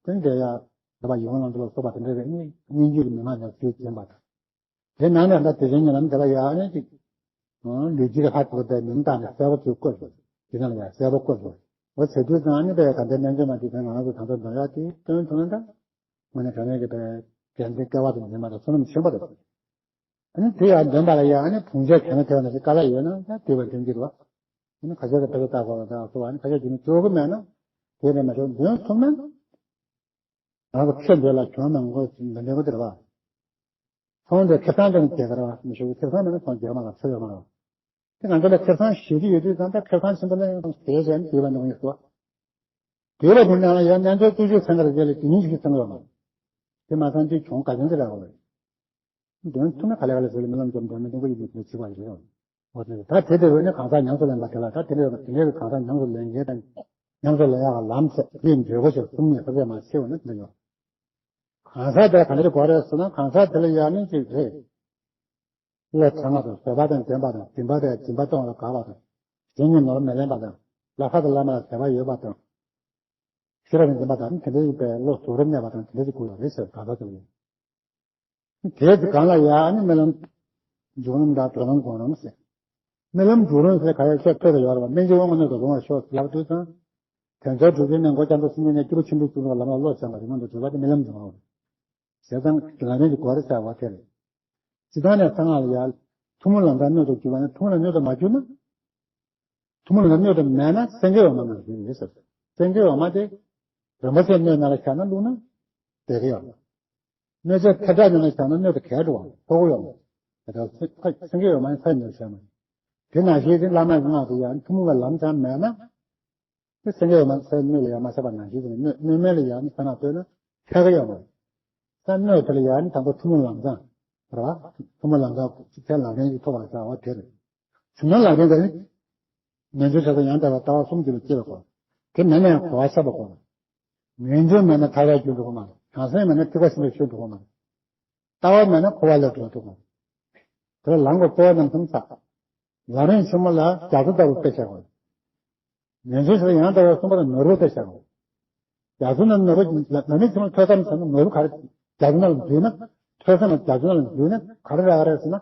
དེ་འདྲ་ཡང་བསྟན་པ་ཡིད་འོང་ལམ་འགྲོ་ལ་སོགས་པ་དེ་འདྲ་རེད། སྙན་བརྒྱུད་ཀྱི་མན་ངག་ནས་ཚུལ་བྱིན་པ་དང་། དེ་ནང་ནས་ད་དེ་བཞིན་ཉིད་ལམ་དེ་ལ་ཡང་ཨ་ནི་ཅིག་ལུས་ཀྱི་ལྷ་དེ་ལ་མིང་བཏགས་ནས་གསལ་པོ་ཚུལ་བཀོད་དགོས། དེ་ནང་ལ་ཡང་གསལ་པོ་བཀོད་དགོས། འོ་བྱེད་དུས་ཙང་ཨ་ནི་པའི་ག་འདྲའི་རྣལ་འབྱོར་མ་དེ་ད་ང་རང་ཚོ་ད་ལྟ་འདོན་ཡག་དེ་སྟོན་ཐུབ་ན་ད། དངོས་གནས་དྲང་གནས་ཀྱི་པའི་དགེ་འདུན་སྐལ་བ་དང་ལྡན་པ་དང་བསོད་ནམས་ཆེན་པོ་རེད། ཨ་ནི་དེ་ཡང་འདོན་པ་ལ་ཡང་ཨ་ནི་བུང་ཆེན་གལ་ན་དེ་བ་ན་ཞིག་དཀའ་ལས་ཡོད་ན་ཡང་དེ་བས་འདོན་གྱི་རེད་བ། ཨ་ནི་ཁ་ཤས་ཀྱི་དཔེ་ཆ་ལྟ་དགོས་པ་དང་སོ་བ་ཨ་ནི་ཁ་ཤས་ཀྱིས་ནི་སྤྲོད་གི་མེད་ན་དེ་རེད་མ་ཤོག་འདོན་ཐུབ་ན། ང་ཚོ་ཁེ་འདོད་ལ་གྱོང་མེད་མགོ་འདོན་དགོས་དེ་རེད་བ། ཚོང་དེ་ཁེ་བཟང་དེ་ནི་རྒྱལ་ཁ་རེད་བ་མི་ཤོག་ཁེ་བཟང་མེད་ན་ཚོང་རྒྱལ་མ་ལ་ཚོད་ཡོད་མ་རེད། དེ་ང་ཚོ་ལ་ཁེ་བཟང་ཞེ་གི་ཡོད་དུས་ཙང་ད་ཁེ་བཟང་ཆེན་པོ་ལ་ཡང་དེ་བས་ནི་དེ་བས་འདོན་ཡོད་དོ། དེ་ལ་དེ་ནང་ལ་ཡང་རྣལ་འབྱོར་བཅུ་གཅིག་ཚན་ཁ་རེ་དེ་ལ་དེ་ཉིད་ཞིག་ཚན་ཁ་ཡོད་མ་རེད། དེ་མ་ཚང་དེ་གྱོང་ག་ཚོད་ཅིག་རག་གོ་རེད། འདོན་ཐུབ་ན་ག་ལེ་ག་ལེ་བཟོས་ལ་རྨི་ལམ་འཇོམས་འདོན་མི་འདོན་གོ་ཡིན་མི་འདོན་བྱེད་པ་རེད། འོ་དེ་ད་དེ་དེ་བས་ནི་གང་ཟག་ཉམས་སུ་ལེན་པ་དེ་ལ་ད་དེ་འདྲ་དེ་འདྲའི་གང་ཟག་ཉམས་སུ་ལེན་མཁན་དང་ཉམས་སུ་ལེན་ཡག་ལམ་ཚད་དེའི་འབྲས་བུ་ཞིག་གསུམ་ནས་ཕ་ཚད་མ་ཤེས་པ་ནི་དེ་འདྲ་ཡོད། གང་ཟག་དེ་ག་འདྲ་དགོས་རེད་ཟེར་ན་གང་ཟག་དེ་ལ་ཡང་ནི་ཅིག་རེད། བློ་དྲང་བ་དང་བཟོད་པ་དང་ལྡན་པ་དང་སྦྱིན་པ་དང་སྦྱིན་པ་གཏོང་བར་དགའ་བ་དང་། གཞན་གྱི་ནོར་མི་ལེན་པ་དང་ལྷ་ཁང་དང་བླ་མ་ལ་དད་པ་ཡོད་པ་དང་། ཤེས་རབ་ཀྱིས་འཛིན་པ་དང་དེ་འདྲ་ཡིན་པའི་བློ་གཟུ་བོར་གནས་པ་དང་དེ་འདྲ་ཞིག་དགོས་ཡོད་རེད་ཟེར་ག་ས་དེ་ལ་ཡོད། དེའི་སྒང་ལ་ཡང་ནི་རྨི་ལམ་འཇུག་ལམ་དང་སྒྲོལ་ལམ་སྒོམ་ལམ་ཟེར། རྨི་ལམ་འཇུག་ལམ་ཟེར་ག་ཡ་ཤོད་ཐོས་ཏེ་ཡོད་རེད་བ། སྨིན་བྱེད་དབང་པོ་སྣོད་དུ་རུང་བར་ཤོག་ལབ་དུས་ཙང་། དོན་རྩ་གྲུབ་པའི་གནས་འཁོར་སྐྱབས་འགྲོ་སེམས་བསྐྱེད་ནས་སྐྱེས་བུ་ཆེན་པོའི་གཙུག་ལག་ལམ་ལ་བློ་བཞག་པ་རེད་མ་གཏོགས་སྒྲུབ་པ་དེ་རྨི་ལམ་འཇུག་ལམ་རེད། བྱས་ཙང་ལམ་རིམ་གྱི་སྒོ་རེ་ཟེར་བ་དེ་རེད། སྤྱིར་བཏང་ནས་གསང་སྔགས་ལ་ཡང་ཐུན་མོང་ལམ་སང་སྣོད་དུ་གྱུར་པ་ནི་ཐུན་མོང་ལ་སྣོད་དུ་མ་གྱུར་ན། ཐུན་མོང་ལམ་སང་སྣོད་དུ་མེད་ན་སེང་གེ་འོ་མ་ནང་བཞིན་རེད་ཟེར། སེང་གེ་འོ་མ་དེ་རིན་པོ་ཆེའི་སྣོད་ནང་ལ་བཞག་ན་བླུགས་ན་བདེ་གི་ཡོད་མ་རེད། སྣོད་ཆས་ཐལ་དྲགས་ནང་ལ་བཞག་ན་སྣོད་དུ་གས་འགྲོ་བ་མཐོ་གི་ཡོད་མ་རེད། དེ་ལྟར་སེང་གེ་འོ་མ་ནི་ས་ཡི་སྣོད་བྱས་མ་རེད། དེ་ནང་བཞིན་དེ་བླ་མ་གི་སྔགས་དེ་ཡང་ཐུན་མོང་གི་ལམ་སང་མེད་ན། དེ་སེང་གེ་འོ་མ་སའི་སྣོད་ལ་ཡང་མ་ཆགས་པ་ནང་བཞིན་དུ་སྣོད་སྣོད་མེད་ལ་ཡང་ནི་ས་ནག་བཏོན་ན་ཆགས་ཀྱི་ཡོད་མ་རེད། ས་སྣོད་དེ་ལ་ཡང་ནི་དང་པོ་ཐུན་མོང་ལམ་སང་རེད་བ། ཐུན་མོང་ལམ་སང་ཚེ་ལམ་རིམ་གྱི་ཐོབ་པར་བྱ་བ་དེ་རེད། བྱུང་ན་ལམ་རིམ་དེ་ནི་ངེས་འབྱུང་ཆགས་སོགས་ཡང་དག་པའི་ལྟ་བ་གསུམ་གྱིས་སྐྱེ་བའི་སྐོར། དེ་མེད་ན་ཡང་གོ་བ་ཆགས་པའི་སྐོར། ངེས་འབྱུང་མེད་ན་ཐར་པར་འགྱུར་འགྲོ་གི་མ་རེད། བྱང་སེམས་མེད་ན་ཐེག་པ་ཆེན་པོར་ཤོར་འགྲོ་གི་མ་རེད། ལྟ་བ་མེད་ན་འཁོར་བ་ལས་གྲོལ་ཐུབ་པ། དེར་ལམ་གྱི་རྩ་བ་རྣམ་གསུམ་ཆགས། ལམ་རིམ་ཆེན་མོ་ལ་རྒྱ་མཚོ་ལྟ་བུ་དཔེ་བཞག་དགོས། ངེས་འབྱུང་ཆེ་ཡང་དག་པའི་གསུམ་པ་ལ་ནོར་བུ་དཔེ་བཞག་དགོས། རྒྱ་མཚོ་ནང་ནོར་བུ་ལམ་རིམ་ཆེན་མོ་ཐོས་བསམ་བྱས་ན་ནོར་བུ་ག་རེ་རྒྱ་མཚོ་ནང་ལ་འཛུལ་ན་ཐོས་བསམ་ལ་རྒྱ་མཚོ་ནང་ལ་འཛུལ་ན་ག་རེ་རག་རེད་ཟེར་ན།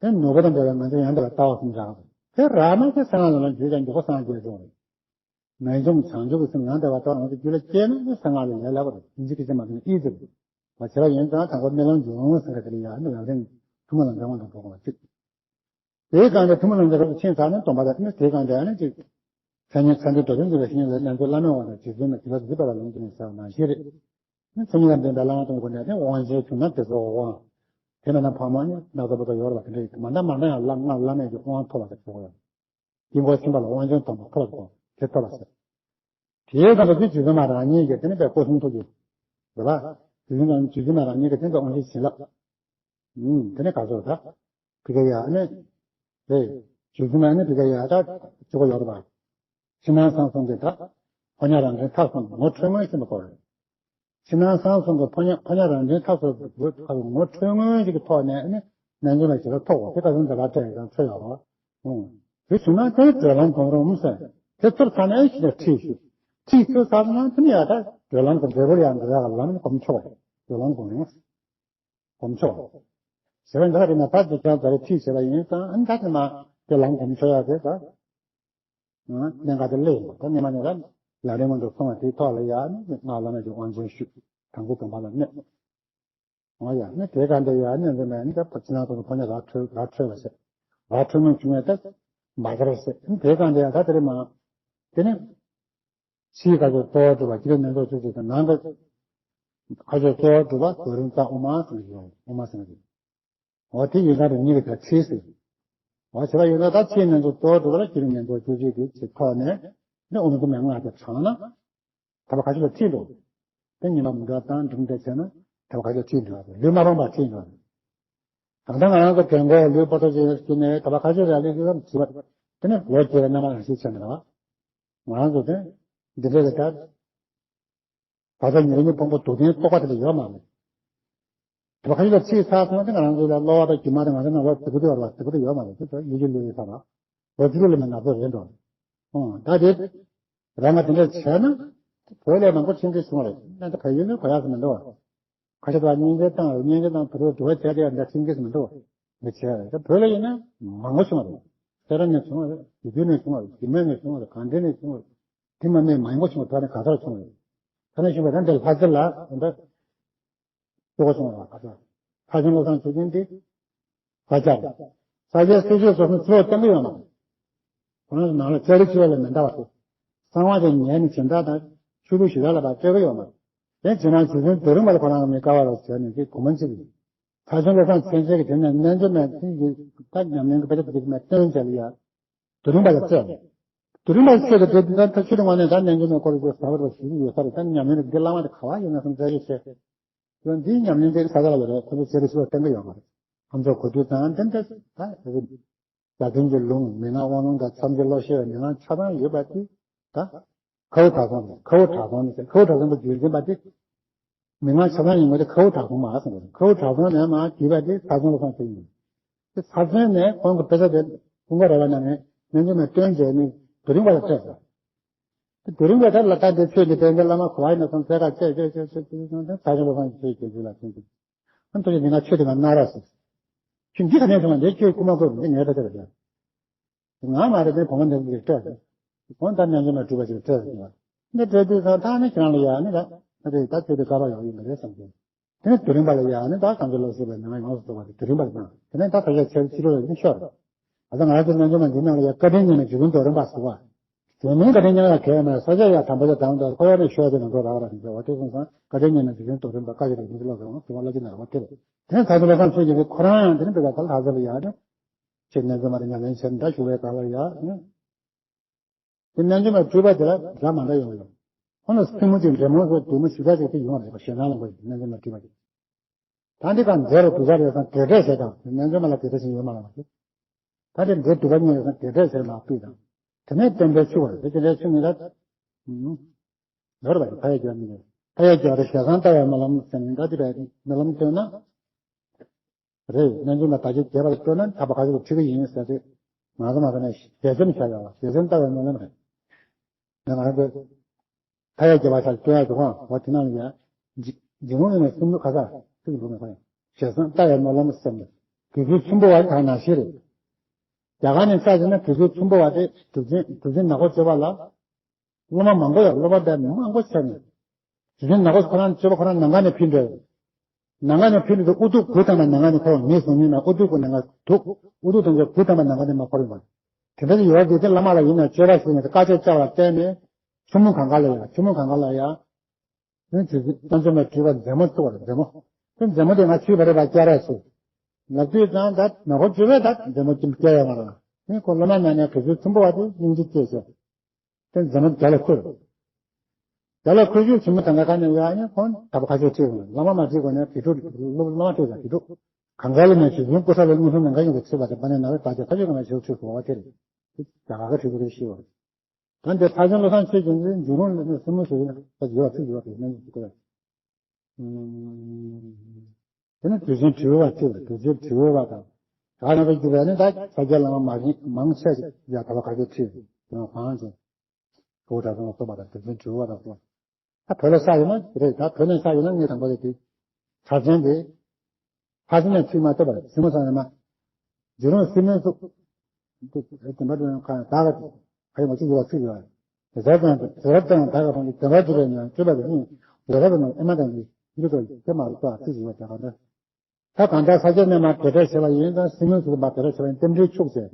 དེ་ནོར་བུ་དང་འདྲ་བའི་ངེས་འབྱུང་ཡང་དག་པའི་ལྟ་བ་གསུམ་རག་དེ་རག་ན་དེ་གསང་སྔགས་ལ་འཇུག་ཀྱང་འཇུག་པ་སངས་རྒྱས་འགྲོ་རེད། ངེས་འབྱུང་བྱང་ཆུབ་ཀྱི་སེམས་ཡང་དག་པའི་ལྟ་བ་ང་ཚོ་རྒྱུད་ལ་སྐྱེས་ན་ནི་གསང་སྔགས་ལས་ལས་སླ་པོ་རེད། ཨིན་ཇི་སྐད་ཆ་མ་ཐོན་ཨི་ཛི་རེད། བ་བྱེད་པ་ཡིན་ཙང་དང་པོ་རྨི་ལམ་འཇུག་ལམ་ཟེར་བ་དེ་ལ་ཡང་ནི་ལམ་རིམ་ཐུན་མོང་ལམ་རིམ་དབང་དུ་འགྲོ་དགོས་པ་གཅིག་དེའི་སྒང་དེ་ཐུན་མོང་ལམ་རིམ་ཕྱིན་ཚར་ནས་སྡོམ་པ་དང་ནི་དེའི་སྒང་དེ་ཡང་ནི་གཅིག་མཚན་ཉིད་མཚན་དོན་མདོར་བསྡུས་འཛིན་པའི་བཤེས་གཉེན་ལས་ལན་ཚོ་བླ་མའི་དབང་དང་རྗེ་བཙུན་ལ་དེ་ལ་གཟིགས་པ་ལ་ལུང་བསྟན་ནས་ཟེར་བ་ནང་བཞིན་རེད། ནི་མཚན་ཉིད་ལ་ལྡན་པའི་བླ་མ་དང་སྒོ་ནས་ནི་དབང་ཆེན་བྱུང་ན་དེ་ཚོ་དབང་། དེ་མེད་ན་ཕ་མ་ནི་སྣག་ཚ་པོ་ཚོ་ཡོད་རེད་པ། དེ་འདྲ་ཡིན་མ་འདྲ་མ་འདྲ་ཡང་བླ་སྔགས་བླ་མེད་ཀྱི་དབང་ཐོབ་པ་དེ་ཚོ་ཡོད། དཀྱིལ་འཁོར་ཕྱིན་པ་ལ་དབང་ཆེན་དམ་པ་ཐོབ་པ་དེ་ཐོབ་པ་ཟེར། དེའི་སྐབས་སུ་རྗེ་བཙུན་མ་རང་ཉིད་ཀྱིས་དེ་ནི་དཔེ་སྐུ་གསུང་ཐུགས་ཀྱི་རེད་པ། དེ་ནི་རྗེ་བཙུན་མ་རང་ཉིད་ཀྱིས་དེ་ཚོ་དབང་ཆེན་བྱིན་རླབས། ཨུམ། དེ་ནི་ག་ཚོད་ད། ཕི་ཀ་ཡ་ནི། རེད། རྗེ་བཙུན་མ་ནི་ཕི་ཀ་ཡ་ད་གཅིག་པོ་ཡོད་རེད་པ། ཕྱི་ནང་གསང་གསུམ་གྱི་ད། ཕོ་ཉ་རང་གྲོལ་ཐབས་གསུམ་ངོ་འཕྲོད་མངོན་ཤེས་པའི་སྐོར་རེད། ཕྱི་ནང་གསང་གསུམ་གྱི་ཕོ་ཉ་ཕོ་ཉ་རང་གྲོལ་ཐབས་སུ་ངོ་འཕྲོད་མངོན་ཞིག་གི་ཐོག་ནས་ནི་རྣལ་འབྱོར་མ་ཞིག་ལ་ཐོག་པ་དེ་ག་ཚོད་འདི་ལ་སྤྲད་ཡོད་ཀྱང་འཕྲོད་ཡོད་རེད། ཨུང་། དེ་བྱུང་ན་དེ་སྒྲོལ་ལམ་སྒོམ་རུང་ཟེར། དེ་ཐུབ་ཚར་ནས་ཨེ་ཤི་ནས་ཁྲིད་ཞུ། ཁྲིད་ཚུལ་ཚར་སོང་ན་དེ་ནས་ཡང་ད་བགྲོད་ལམ་དུ་འབྲས་བུར་ཡང་འགྲོ་ཡག་ལམ་གོམས་ཆོག་པ་རེད། བགྲོད་ལམ་གོམས་ཡོང་། གོམས་ཆོག་པ་རེད། ཟེར་བ་འདི་ལ་དེ་ནས་ད་དེ་ཀྱང་ད་རེས་ཁྲིད་བྱས་པ་ཡིན་ཙང་ཨ་ནི་ད་དེ་མ་དེ་ལམ་གོམས་ཆོག་ཡག་དེ་ད། གནད་འགག་དེ་སླེབས་ཡོང་བ་ད་ནི་མ་ནས་ད་ལམ་རིམ་མ་འདུག་སོང་བ་དེའི་ཐོག་ལ་ཡང་ནི་སྔགས་བླ་མེད་ཀྱི་དབང་ཆེན་ཞུས། དང་པོ་དམ་པ་ལ་གནས། འོ་ཡ་ནི་དེ་ག་འདྲ་ཡ་ནི་འདི་མེད་ནི་ད་ཕྱི་ནང་དུ་ཕོ་ཉ་ར་འཕྲོད་ར་འཕྲོད་པ་ཟེར། ར་འཕྲོད་མི་བྱུང་བས་ད་མ་གར་ཟེར་ནི་དེ་ག་འདྲ་ཡ་ད་དེ་རེད་མ། དེ་ནི་ཕྱིའི་ཁ་ཕྱོགས་གཙོ་བོར་གྲུབ་པ་སྤྱི་ལོ་ཉིས་སྟོང་བཅུ་གཅིག་དང་ནང་གི་ཁ་ཕྱོགས་གཙོ་བོར་གྲུབ་པ་རྡོ་རིང་རྩ་དབུ་མ་ཟེར་གྱི་ཡོད། དབུ་མ་ཟེར་གྱི། འོ་དེ་ཡིན་ཙང་རེ་གཉིས་ཀྱི་ད་ཁྲིད་ཟེར། འོ་བྱས་པ་ཡིན་ན་ད་ཕྱིའི་གནས་ཚུལ་གཙོ་བོར་གྲུབ་པ་ལ་སྤྱི་ལོ་ཉིས་སྟོང་བཅུ་གཅིག་གི་ཚེ་ཐོག་ནས་ནི་དབུ་མ་དབུ་མའི་སྔགས་དེ་བགྲངས་ན། ད་བར་ཁ་ཤས་ལ་ཁྲིད་འགྲོ། དེ་ཉིན་མ་མི་འདྲ་དང་སྒྲུང་དེ་བྱས་ན་ད་བར་ཁ་ཤས་ཁྲིད་འགྲོ་བ་རེད། ལུས་མ་ཕམ་པར་ཁྲིད་འགྲོ་བ་རེད། ད་ལྟ་ང་རང་ཚོ་རྒན་གོག་ལུས་པོ་ཏོ་ཅིག་ཡིན་ནའི་ད་བར་ཁ་ཤས་ལ་ལུས་ཀྱི་ལམ་གྱིས་པ་དེ་ནི་ལོ་རྒས་པའི་རྣམ་པ་རང་ཞིག་ཆགས་ནས་རེད་བ། ང་རང་ཚོ་དེ་འདི་འདྲ་ལས་ད་བར་ཆད་ཉེ་རིང་གི་ཕུང་པོ་སྡུག་བདེན་རྟོག་པ་དེ་ལ་ཡོད་མ་རེད། ད་བར་ཁ་ཤས་ལ་ཁྲིད་ཚར་སོང་ན་དེ་ང་རང་ཚོ་ལ་གློ་བ་དང་རྒྱུ་མ་དང་ང་ཚོ་ནང་ལོགས་སྡུག་པོ་དེ་ཡོད་རེད་བ། སྡུག་པོ་དེ་ཡོད་མ་རེད། དེ་ཚོ་ཡུལ་གྱི་ལུས་ཡིན་ས་རེད། ལོ་བཅུ་དྲུག་ལ་མི་ན་ཚོ་རེད་འགྲོ། ཨང་ད་དེ། རང་ང་དེ་འདྲ་བྱས་ན། བོད་ལས་མང་པོ་ཕྱིན་གྱི་བྱུང་བ་རེད། ཨ་ད་བལ་ཡུལ་ནས་གོ་ཡག་གི་མི་འདུག་བ། ཁ་ཤས་དང་སྙིང་རྗེ་བཏང་རེད། སྙིང་རྗེ་དང་བོད་རོགས་འགྲོ་བ་བྱས་ཏེ་ཡང་འདྲ་ཕྱིན་གྱི་མི་འདུག་བ། མི་བྱས་རེད། ད་བོད་ལ་ཡིན་ན་མང་པོ་བྱུང་བ་རེད། སེ་ར་ནས་བྱུང་བ་རེད། ཡུལ་དུས་ནས་བྱུང་བ་རེད། རྒྱ་མི་ནས་བྱུང་བ་རེད། གངས་ཏི་ནས་བྱུང་བ་རེད། དེ་མ་མེད་མང་པོ་བྱུང་བ་རེད། ད་ནི་ག་ཚོད་བྱུང་བ་རེད། ད་ནི་བྱུང་བ་ད་འདི་ལྷ་རྩེ་ལ་འདི་འདྲ། ལྟོ་གོ་སོང་བ་ལ་ཁ་ཚ། ས་ཆེན་བློ་བཟང་ཆོས་སྐྱིད་འདི། ས་སྐྱ་རེད། ས་སྐྱའི་སྲིད་ཆོས་སོགས་ནི་ཚུར་བསྟན་གྱི་ཡོད་མ་རེད། ཁོ་རང་ཚོ་ནང་ལ་ལྕགས་རི་ཆུ་བ་ལས་མི་འདའ་བ་དེ། གསང་བ་དེ་ཉལ་ནས་སྦྱིན་བདག་དང་ཆོས་ལུགས་ཞུ་དག་ལ་ཕར་སྤྲད་ཀྱི་ཡོད་མ་རེད། དེ་རྗེས་མ་རྗེ་བཙུན་རྡོ་རིང་པ་ལ་ཁོ་རང་མི་དགའ་བ་རེད་ཟེར་ནས་དེ་གོ་མ་ཚིག་གི། ས་ཆེན་བློ་བཟང་ཆོས་སྐྱིད་ཀྱིས་དེ་ནས་རྣལ་འབྱོར་མའི་ཚིག་གི་ད་ཉམས་ལེན་གྱི་དཔེ་ཆ་དེ་མ་སྟོན་བྱས་ལ་ཡ། རྡོ་རིང་པ་ལ་སྤྲད། རྡོ་རིང་པ་ལ་སྤྲད་དེ་དེ་ད་ཆོས་དང་ངོ་ནས་ད་རྣལ་འབྱོར་མའི་སྐོར་ལ་ཟབ་པོ་ཞུ་གི་ཡོད་ས་རེད། ད་ཉམས་ལེན་དེ་བླ་མ་དེ་ག་བ་ཡོད་ན་སོང་བཙལ་གྱི་བྱས། ཡང་འདིའི་ཉམས་ལེན་དེ་ས་ཆ་ལ་ཡོད་རེད། ཁོ་ཚོ་ཞེ་དྲག་ཤུགས་བཏོན་གྱི་ཡོད་མ་རེད། ཁོ་ཚོ་གོ་དུས་ཙང་དེ་འདྲ་ད་རྒྱ་གར་གྱི་ལུང་མན་ངག་དབང་ལུང་དང་མཚམས་སྦྱོར་བློ་ཤེས་པའི་མན་ངག་ཆ་ཚང་ཡོད་པ་དེ་ད་ཁའུ་གྲགས་ཚང་རེད། ཁའུ་གྲགས་ཚང་ནི་ཟེར། ཁའུ་གྲགས་ཚང་པ་རྒྱུན་འཛིན་པ་དེ་མན་ངག་ཆ་ཚང་ཡིན་དགོས་དེ་ཁའུ་གྲགས་ཚང་མ་ཟེར་བ་རེད། ཁའུ་གྲགས་ཚང་ནས་མར་བརྒྱུད་པ་དེ་ས་ཆེན་བློ་བཟང་ཆོས་སྐྱིད་ཡིན། དེ་ས་ཆེན་ནས་ཁོང་གི་དཔེ་ཆ་དེ་ཀུན་དགའ་ར་བ་ནང་ནས་རྣལ་འབྱོར་མའི་སྟོན་མཛད་ནས་རྡོ་རིང་པ་ལ་སྤྲད་སོང་། དེ་རྡོ་རིང་པ་དེ་ལ་ད་འདི་ཆོས་འདི་དཔལ་ལྡན་བླ་མ་ག་བ་ཡིན་ན་སོང་ཚད་ཀ་བཅད་བཅད་བཅད་བཅད་བཅད་བཅད་ས་ཆེན་བློ་བཟང་ཆོས་ཀྱི་རྒྱུད་ལ་ཐོན་ཏེ། ཨ་མདོ་ཡི་མན་ངག་ཆོས་དེ་ང་གནང་རོགས་ཟེར། ཁྱོད་འདི་ག་ནས་བྱུང་བ་འདི་ཁྱོད་རྐུ་མ་རྐུ་འདི་ངའི་ད་ཆ་རེད་ཟེར། ང་མ་རེད་དེ་བུ་མོ་འདི་འདི་སྤྲད་ཟེར། བུ་མོ་ད་རྣལ་འབྱོར་མ་གྲུབ་པ་ཞིག་སྤྲད་ཟེར། འདི་སྤྲད་དུས་ཙང་ད་ནི་ཁྱེད་རང་ལ་ཡ་ནི་ད་ཨ་དེ་ད་ཆོས་དེ་དཀའ་བ་ཡོང་གི་མ་རེད་བསམ་གྱི། དེ་ནས་རྡོ་རིང་པ་ལ་ཡ་ནི་ད་གང་གི་ལོ་སྲིད་པའི་ནང་ཡོངས་སུ་རྫོགས་པ་དེ་རྡོ་རིང་པ་ལ་བཏང་། དེ་ནས་ད་ཕལ་ཆེར་ཕྱི་ཕྱི་ལོ་ལ་ནི་ཤོར་རེད། ཨ་ད་ང་ཚོ་རྣལ་འབྱོར་མ་འདི་ནང་ལ་ཡ་བཀའ་དྲིན་ཉེ་ན་རྗེ་བཙུན་རྡོ་རིང་པ་ཟེར་བ། དེ་མིན་བཀའ་དྲིན་ཉེ་ན་གལ་མེད། ས་སྐྱ་ཡ་དམ་པ་ཆ་དང་དང་ཁོ་ཡ་ནི་ཤོར་དེ་ང་ཚོ་རག་རག་ཡིན་པས། འོ་དེ་སོང་ཙང་བཀའ་དྲིན་ཉེ་ན་རྗེ་བཙུན་རྡོ་རིང་པ་བཀའ་ཞིག་ལ་ཡིན་གྱི་ལོ་རེད། འོ་དེ་བ་ལ་ཅི་ན་རེ་བ་དེ་རེད། དེ་ནས་ད་དུང་བློ་བཟང་ཆོས་ཀྱི་ཁོ་རང་ཡང་དེ་ནི་བེ་ག་ད་ལྷ་ས་ལ་ཡ་ནི་ཆེས་རྣལ་འབྱོར་མ་དེ་ཉམས་ལེན་བྱས་ནས་ད་བཞུགས་པའི་སྐབས་ལ་ཡ་ནི། དེ་རྣལ་འབྱོར་མ་སྤྲུལ་པ་དེ་ལ་སྒྲ་མ་འདྲ་ཡོང་ཡོང་། ཁོང་ལ་སེམས་མོ་ཅིག་འདྲེ་མོ་སོགས་འདྲེ་མོ་ཞེ་དྲག་ཅིག་དེ་ཡོང་རེད་པ། ཞེ་སྡང་ལ་མགོ་ཞིག་རྣལ་འབྱོར་མ་སྤྲུལ་པ་དེ། ད་འདི་ག་འདྲེ་རེད་དུག་ས་རེད་ཟེར་ན་དེ་འདྲས་ཟེར་དང་། རྣལ་འབྱོར་མ་ལ་དེ་འདྲས་ཞིག་ཡོད་མ་རེད་པ། ད་དེ་འདྲེ་དུག་པ་གཉིས་རེད་ཟེར་ན་དེ་འདྲས་ཟེར་ལ་སྤུས་དང་། དེ་ནས་བསྟན་པའི་ཆུ་བ་རེད། དེ་དེ་འདྲས་ཆུ་ནི་ད་ཡོད་རེད་པ། མཐའ་ཡས་རྒྱལ་མི་རེད། མཐའ་ཡས་རྒྱལ་རེད། ཞལ་བཟང་ལྟ་བའི་སྨོན་ལམ་ཟེར་ནས་ད་དེ་བས་སྨོན་ལམ་བཏོན་ན། རེད། རྣལ་འབྱོར་མ་དག་བྱེད་རྒྱས་པར་སྤྲོ་ན་ཐར་པ་ག་ཚོད་ཁྲིད་ཀྱི་ཡིན་ཟེར་ཏེ། ང་ཚོ་མ་ཟེར་ན་ཞལ་ཆེམས་བྱ་ཡག་ལ་ཞལ་ཆེམས་ལྟ་བའི་སྨོན་ལམ་རེད། ང་ང་ཚོ་མཐའ་ཡས་རྒྱལ་བ་ཤར་སྟོན་ཡག་འདུག་ག་འོ་དེ་ནང་ལ་ཡ། འཇིགས་རུང་ནས་སུམ་ཅུ་ཁ་ས་ཚིག་འདུག་མེད་ཁོ་ཡང་ཞལ་བཟང་ལྟ་བའི་སྨོན་ལམ་ཟེར་ནས། དུས་ཚོད་ཆེན་པོ་བ་དང་ནང་བཞིན་རེད། རྒྱ་གར་ནས་ས་ཆ་ན་དུས་ཚོད་ཆེན་པོ་བ་དེ་གྲུབ་ཆེན་གྲུབ་ཆེན་ནག་པོ་སྤྱོད་པ་ལ། སློབ་མ་མང་པོ་ཡོད། སློབ་མ་དཔེ་མང་པོ་ཆགས་ནས། དེ་བཞིན་ནག་པོ་ཁོ་རང་སྤྱོད་པ་ཁོ་རང་ནམ་མཁའ་ནས་ཕེབས་འགྲོ། ནམ་མཁའ་ནས་ཕེབས་འགྲོ་དུས་དབུ་གདུགས་དགུ་ཐམ་པ་ནམ་མཁའ་ནས་འཁོར་བ་ངས་གསུང་མིན་ན་དབུ་གདུགས་དགུ་ནམ་མཁའ་དུག་དབུ་གདུགས་དང་དགུ་ཐམ་པ་ནམ་མཁའ་ནས་མར་འཁོར་ཡོང་བ། དེ་འདྲ་ཡོད་དེ་དེ་བླ་མ་ལ་ཡིན་ན་སྤྱོད་པ་ཞིག་ནས་བཀའ་ཆོས་བཅའ་བ་བརྟེན་ནས་ཆུ་མོ་གངྒཱ་ལ་ཡ་ཆུ་མོ་གངྒཱ་ལ་ཡ། དེ་དུས་ཚོད་བསྟན་འཛིན་མ་སྤྲུལ་པ་མཛད་མོ་བཙུགས་པ་རེད། མཛད་མོ། དེ་མཛད་མོ་དེ་ང་ཚུད་པ་རེད་པ་སྐྱ་ར་ཞིག་ལབ་དུས་ཙང་ད་ནག་པོ་སྤྱོད་པས་ད་མཛད་མོ་ཅིག་སྐྱེ་ཡོད་མ་རེད། དེ་ཁོ་སློབ་མ་ནང་ནས་དུས་ཚོད་ཆེན་པོ་བ་དེ་སྙིང་རྗེ་སྐྱེས་ཤག་དེ་མཛད་མོ་རྒྱ་ལ་ཁུར། རྒྱ་ལ་ཁུར་རྒྱུ་ཆེན་མོ་དང་ག་ནས་ཡོད་ཨ་ནི་ཁོང་ད་པ་ཁ་ཤས་ཁྲིད་དགོས། བླ་མ་མ་ཁྲིད་དགོས་ནས་དེ་དུས་སློབ་བླ་མ་ཁྲིད་ས་དེ་དུས་གང་ག་ལ་ནས་ཞུ་ཡིན་ཀུ་ས་ལ་མངོན་སུམ་ནམ་མཁའ་ཡིན་པའི་ཁྲིད་པ་དེ་པ་ནས་ནང་བའི་བར་དེ་ཁ་ཤས་གང་ལ་ཞུ་ཁྲིད་དགོས་པ་དེ་རེད། དེ་རྒྱ་གར་ཁ་ཁྲིད་དགོས་རེད་ཤེས་པ་རེད། ད་འདི་ལྷ་ཆེན་བློ་བཟང་ཆོས་ཀྱི་འདི་འཇུག་རུང་ལ་ནི་སེན་མོ་ཞིག་ཡོད་ཚིག་ཡོད་རེད་ནི་འདི་ཀོ། དེ་ནི་དུས་ཆེན་དྲི་བ་གཅིག་རེད། དུས་ཆེན་དྲི་བ་དང་། ད་ནང་པའི་རྒྱུད་པ་ནི་ད་ས་སྐྱ་བླ་མ་མ་ཡིན་མང་ཆེ་ཞིག་ཡ་ད་བ་ག་ཚོད་ཁྲིད་དེ་ནང་གང་ཅི། གྲོགས་གྲྭ་ཚང་ལ་སོགས་པ་དང་དེ་ཚོའི་དྲི་བ་དང་སོགས། ད་བོད་ལ་ཤར་ཡོད་ན་རེད། ད་བོད་ནས་ཤར་ཡོད་ན་ངས་དང་པོ་དེ་དེ་གྲྭ་ཆེན་དེ་ཕ་ཚན་ནས་ཚིག་མ་བཏབ་པར་སྲིང་མོ་ཚང་ནས་མ་རྒྱུ་རང་སྲིང་མོའི་གཟུགས་དེ་དེ་འབར་དུ་ཁ་ད་ག་ཕ་ཡི་མ་གཅིག་ཡོད་པ་ཚིག་ཡོད་རེད། དེ་ཚར་དང་དེ་ཚར་དང་ད་ག་ཕང་གི་དེ་འབར་དུ་རེད་ན་སྤྲོས་པ་དེ་ནི་ཡོད་རབས་ནང་ཨེ་མ་དང་གི་འདི་ཚོ་དེ་མ་རུ་ཚོ་ཚིག་ཡོད་པ་དེ་ག་འདྲ། ད་གང་ལྟར་ས་སྐྱ་ནས་མར་དེ་འདྲ་བྱས་པ་ཡིན་ཙང་སྲིང་མོའི་གཟུགས་མར་དེ་འདྲ་བྱས་པ་ཡིན་རྟེན་འབྲེལ་འཆུག་ཟེར།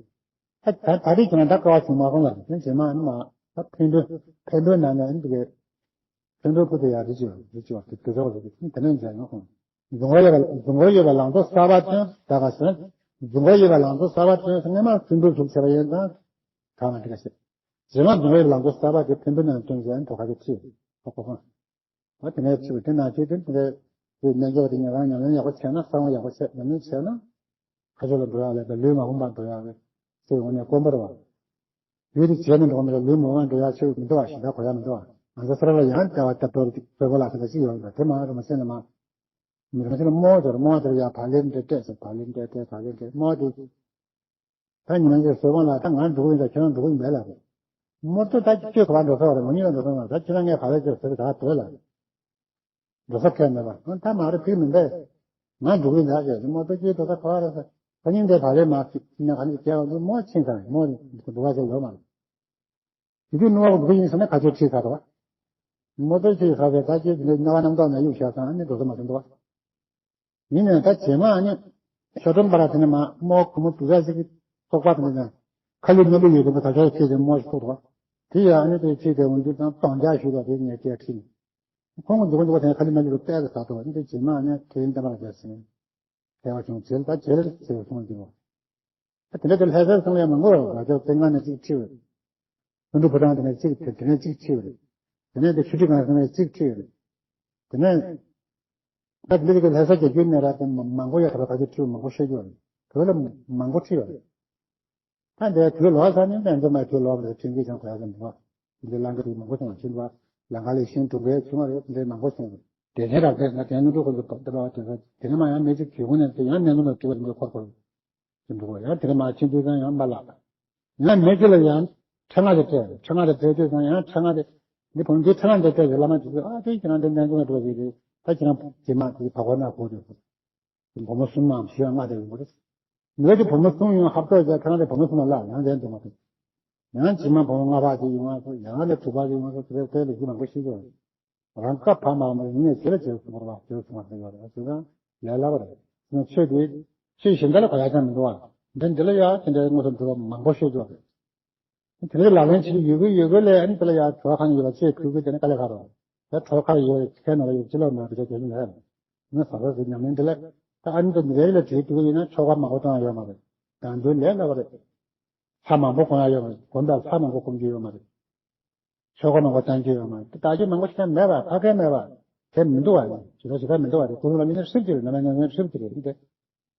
ད་ད་ད་རེས་ཀྱི་ང་ད་ཀ་བ་བྱུང་མ་ཁོང་ལ་རེད་དེ་རྗེས་མ་ཨ་ནི་མ་ད་འཕན་པོའི་འཕན་པོའི་ནང་ནས་ཨ་ནི་དེ་གའི་འཕན་པོའི་སྐུ་དེ་ཡང་རེ་ཅིག་རེ་ཅིག་བ་དེ་དེ་ཚོ་རེ་དེ་དེ་ནས་མཇལ་ཡོང་ཁོང་། རྫོང་ཁ་ཡོད་པ་རྫོང་ཁ་ཡོད་པ་ལང་ཚོ་གསར་པ་ཐོན་ད་ག་ཟེར། རྫོང་ཁ་ཡོད་པ་ལང་ཚོ་གསར་པ་ཐོན་སྔས་མ་སྲིང་མོའི་གཟུགས་བྱས་པ་ཡིན་ཙང་གང་ལ་དེ་ག་ཟེར། རྗེས་མ་རྫོང་ཁ་ཡོད་པ་ལང་ཚོ་གསར་པ་དེ་འཕན་པོའི་ནང་ཐོན་ཟེར་ཨ་ནི་དོ་ཁ་དེ་ཁྲིད་ཁོ་ཁོ་ཁོང་། ཨ་དེ་ནས་ཕྱི་བ་དེ་ན་ཅི་དེ་དེ་དེ་རྣལ་འབྱོར་བ་དེ་ཉན་རང་ཉམས་ལེན་ཡག་པོ་བྱས་ན་གསང་བ་ཡག་པོ་བྱས་ཉམས་ལེན་བྱས་ན་ཁ་ཕྱོགས་ལ་འགྲོ་ཡག་ལས་ཀ་ལུས་མ་ཕོངས་པར་འགྲོ་ཡག་གི་ཚེ་ཡོང་ནས་དཀོན་པོ་རེད་བ། ཡུལ་དེ་བྱས་ནས་འགྲོ་མི་རེད། ལུས་མ་ཕོངས་པར་འགྲོ་ཡག་ཆེ་བ་མི་འདུག་བ། ཞེ་དྲག་གོ་ཡག་མི་འདུག་བ། ང་ཚོ་སེ་ར་ལ་ཡང་ལྟ་བ་ལྟ་བྲོ་རེད་བོད་པ་ལ་ཟེར་བ་ཅིག་ཡོད་རེད། དེ་མ་རེད་མ་ཤེས་ན་མ་མི་རེད་མ་ཤེས་ན་རྨོ་ཟེར། རྨོ་དེར་ཡག་བག་ལེབ་འདྲ་སྤྲད་ཟེར། བག་ལེབ་འདྲ་སྤྲད་བག་ལེབ་འདྲ་རྨོ་དེ། ད་ཉི་མ་ངས་བཟོད་དཔང་ལ་ད་ང་འགྲོ་གི་ཡིན། ད་ཁྱེད་རང་འགྲོ་གི་མེད་ལབ་རེད། མོ་ཏོ་ད་ཁྱོད་ག་པར་འགྲོ་ས་རེད། ང་གཉིས་ལ་འགྲོ་ས་མ་རེད། ད་ཁྱེད་རང་ངས་བག་ལེབ་ཅིག་བཟོས་ད་སྡོད་ལ། འགྲོ་ས་ཁས་མེད་པ་ད་མ་རེད་ཕིག་མིན་པས། ང་འགྲོ་གི་ཡིན་ད་ཟེར། མོ་ཏོ་ཁྱོད་འགྲོ་ས་ག་པར་རེད་ཟེར། ད་ཉིན་དེ་བག་ལེབ་མ་ཁྱེར་ནས་ག་ནས་བསྐྱལ་བ་འདུག་མོ་ཕྱིན་ཚར་རེད། མོ་འགྲོ་བ་ཟེར་ཡོད་མ་རེད། དེ་དུས་སྣང་བ་འགྲོ་གི་ཡིན་ཟེར་ན་ག་ཚོད་ཁྲིད་ཚར་རེད་བ། མོ་ཏོ་ཁྲིད་ཚར་བས་ད་ཁྱེད་ཀྱི་སྣང་བ་རྣམ་རྟོག་ནང་གཡུག་བཞག་ཙང་ཨ་ནི་འགྲོ་ས་མ་སོང་འདུག་བ། ཡིན་ནའི་ད་རྗེས་མ་ཨ་ནི་ཤོ་སྒྲོམ་པ་ར་དེ་ནས་མ་རྨོ་གུང་མོ་སྡུག་ཅག་ཅིག་གི་ཐོག་པ་དེ་ནས་ཁ་ལུད་སྣ་ལུད་ཡོད་དེ་མོ་ད་ཆ་ཁྱེད་དེ་རྨོ་ཞིག་ཐུག་འདུག་བ། དེ་ཡང་ཨ་ནི་དེ་ཁྲིད་དེ་འོང་དུས་ཙང་གཏོང་རྒྱག་ཞུས་པ་དེ་ངས་སྐད་ཁྲིད་ནས། ཁོང་གི་མཛུབ་གུ་འདུག་བ། དེ་ནས་ཁ་ལུད་སྣ་ལུད་རུ་ཏོག་ཙམ་ཟ་ཐུབ་པ། འདི་རྗེས་མ་ཨ་ནི་དེ་རིང་བསྟན་པ་ར་རྒྱལ་ཟེར་ནས་ཕེབས་པ་བྱུང་། རྗེས་ལ་ད་རྗེས་ལ་ཟེར་གསུངས་ཀྱི་འདུག་ད་དེ་འདྲ་དེ་ལྷ་སར་སོང་ཡང་མང་པོ་རེད། རྒྱལ་ཚེ་ལྔ་ནས་གཅིག་ཁྲིད་རེད། ལྷུན་གྲུབ་ཕོ་བྲང་དེ་ནས་གཅིག་དེ་དེ་ནས་གཅིག་ཁྲིད་རེད། དེ་ནས་དེ་ཆུ་ཁྲི་སྒང་སོང་ནས་གཅིག་ཁྲིད་རེད། དེ་ནས་ད་འདི་གི་ལྷ་ས་རྒྱལ་རྒྱུད་ནས་ར་དེ་མང་པོ་ཡོད། ད་ལྟ་ཕ་གི་ཁྲིད་མང་པོ་ཤོད་རྒྱུ་རེད། བོད་ལ་མང་པོ་ཁྲིད་ཡོད་རེད། ད་འདི་དུས་ལོག་ས་ནི་དཔལ་འཛོམས་མའི་དུས་ལོག་རེད། ཁྲིད་འགྱེད་ཀྱང་གོ་ཡ་གི་མི་འདུག་འདི་ལང་ཀ་དུས་མང་པོ་སོང་བ་ཕྱིན་པ་ལང་ཀ་ལས་ཤིང་གྲུབ་པའི་བྱུང་བ་རེད། འདི་མང་པོ་སོང་རེད། དེ་ནས་རབ་དེ་ན་དེ་ནི་འགྲོ་དགོས་འདུག་ད་ལྟ་བ་དེ་ས་དེ་ནས་མ་ཡང་མེ་ཅིག་གི་ཧུ་ནས་དེ་ཡང་ནས་འཛོམས་མའི་དུས་ལ་འགྲོ་འཁོར་འཁོར། ཅིག་འདུག་གོ་ཡང་དེ་ནས་མར་ཕྱིན་དུས་ཙང་ཡང་མ་ལགས། ཡང་མེ་ཅིག་ལ་ཡང་ཁྲི་ལྔ་དེ་སྤྲད། ཁྲི་ལྔ་དེ་སྤྲད་དུས་ཙང་ཡང་ཁྲི་ལྔ་དེ་འདི་བུ་འདི་ཁྲི་ལྔ་དེ་སྤྲད་དེ་བླ་མ་དེ་ཚོས་ཨ་དེ་ཁྱེད་རང་དེ་ནས་འཛོམས་འགྲོ་ཟིག་རེད། ད་ཁྱེད་རང་རྗེས་མ་དེ་བར་སྐོར་ན་གོ་དེ་བུ་མོ་གསུམ་མམ་བཞི་ཡང་ལྔ་དེ་ཡོང་གི་རེད། མི་ལ་དེ་བུ་མོ་གསུམ་ཡོང་ཧབ་ཐོག་རྒྱག་ཁྲི་ལྔ་དེ་བུ་མོ་གསུམ་ལ་ལ་ཡང་དེ་འཛོམས་མ་ཐུབ། ཡང་རྗེས་མ་བུ་མོ་ལྔ་པ་དེ་ཡོང་ང་ཚོ་ཡང་ལ་དྲུག་པ་དེ་ཡོང་ང་ཚོ་དེ་དེ་ལས་ཀྱི་མང་པོ་ཤེས་ཀྱི་རེད། རང་སྐབས་བར་མ་མ་ཡིན་ནས་ཞེ་ལ་བྱེད་སོང་བ་བྱེད་སོང་བ་ཟེར་ཡོད་རེད། བྱས་ཙང་ལས་སླ་བ་རེད། ཡང་ཆོས་དེ་ཆོས་གཞན་དག་ལ་གོ་ཡ་ཅང་མི་འདུག་བ། འདི་འདི་ལ་ཡ་དེ་འདྲའི་དངོས་སུ་འགྲོ་བ་མང་པོ་ཤོད་ཀྱི་རེད། དེ་ལ་ལག་ལེན་བྱེད་ཀྱི་ཡོད་གི་ཡོད་གི་ལས་ཨ་ནི་དེ་ལ་ཡ་གྲོགས་ཁ་ནས་ཡོད་པ་ཆོས་ཕུལ་གི་དེ་ནི་དཀའ་ལས་ཁག་རེད། ད་གྲོགས་ཁ་ཡོད་ཁའི་ནང་ལ་ཡོད་ཅི་ལ་མ་དེ་ཆ་དེ་ནི་ལས་ང་ཟ་ཟ་ཟི་ཉམས་ལེན་དེ་ལས་ད་ཨ་ནི་དེ་མི་རེ་ལ་བྲིས་འདུག་ཡིན་ན་ཆོ་ག་མང་པོ་བཏང་ཡོད་མ་རེད། དང་དོན་ལས་སླ་བ་རེད། ལྷ་མང་པོ་སྒོམ་ཡ་ཡོད་མ་རེད། དགོན་པར་ལྷ་མང་པོ་སྒོམ་རྒྱུ་ཡོད་མ་རེད། ཆོ་ག་མང་པོ་བཏང་རྒྱུ་ཡོད་མ་རེད། ད་རྒྱུ་མང་པོ་ཞིག་མེད་པ་ཕ་གའི་མེད་པ་དེ་མི་འདུག་བ། ཞེ་དྲག་ཞེ་དྲག་མི་འདུག་བ། དེ་ཀུན་སློང་ལ་མི་ནི་ཧྲིབ་ཀྱི་རེད། ནམ་ཡང་ངན་ངན་ཧྲིབ་ཀྱི་རེད། འདི་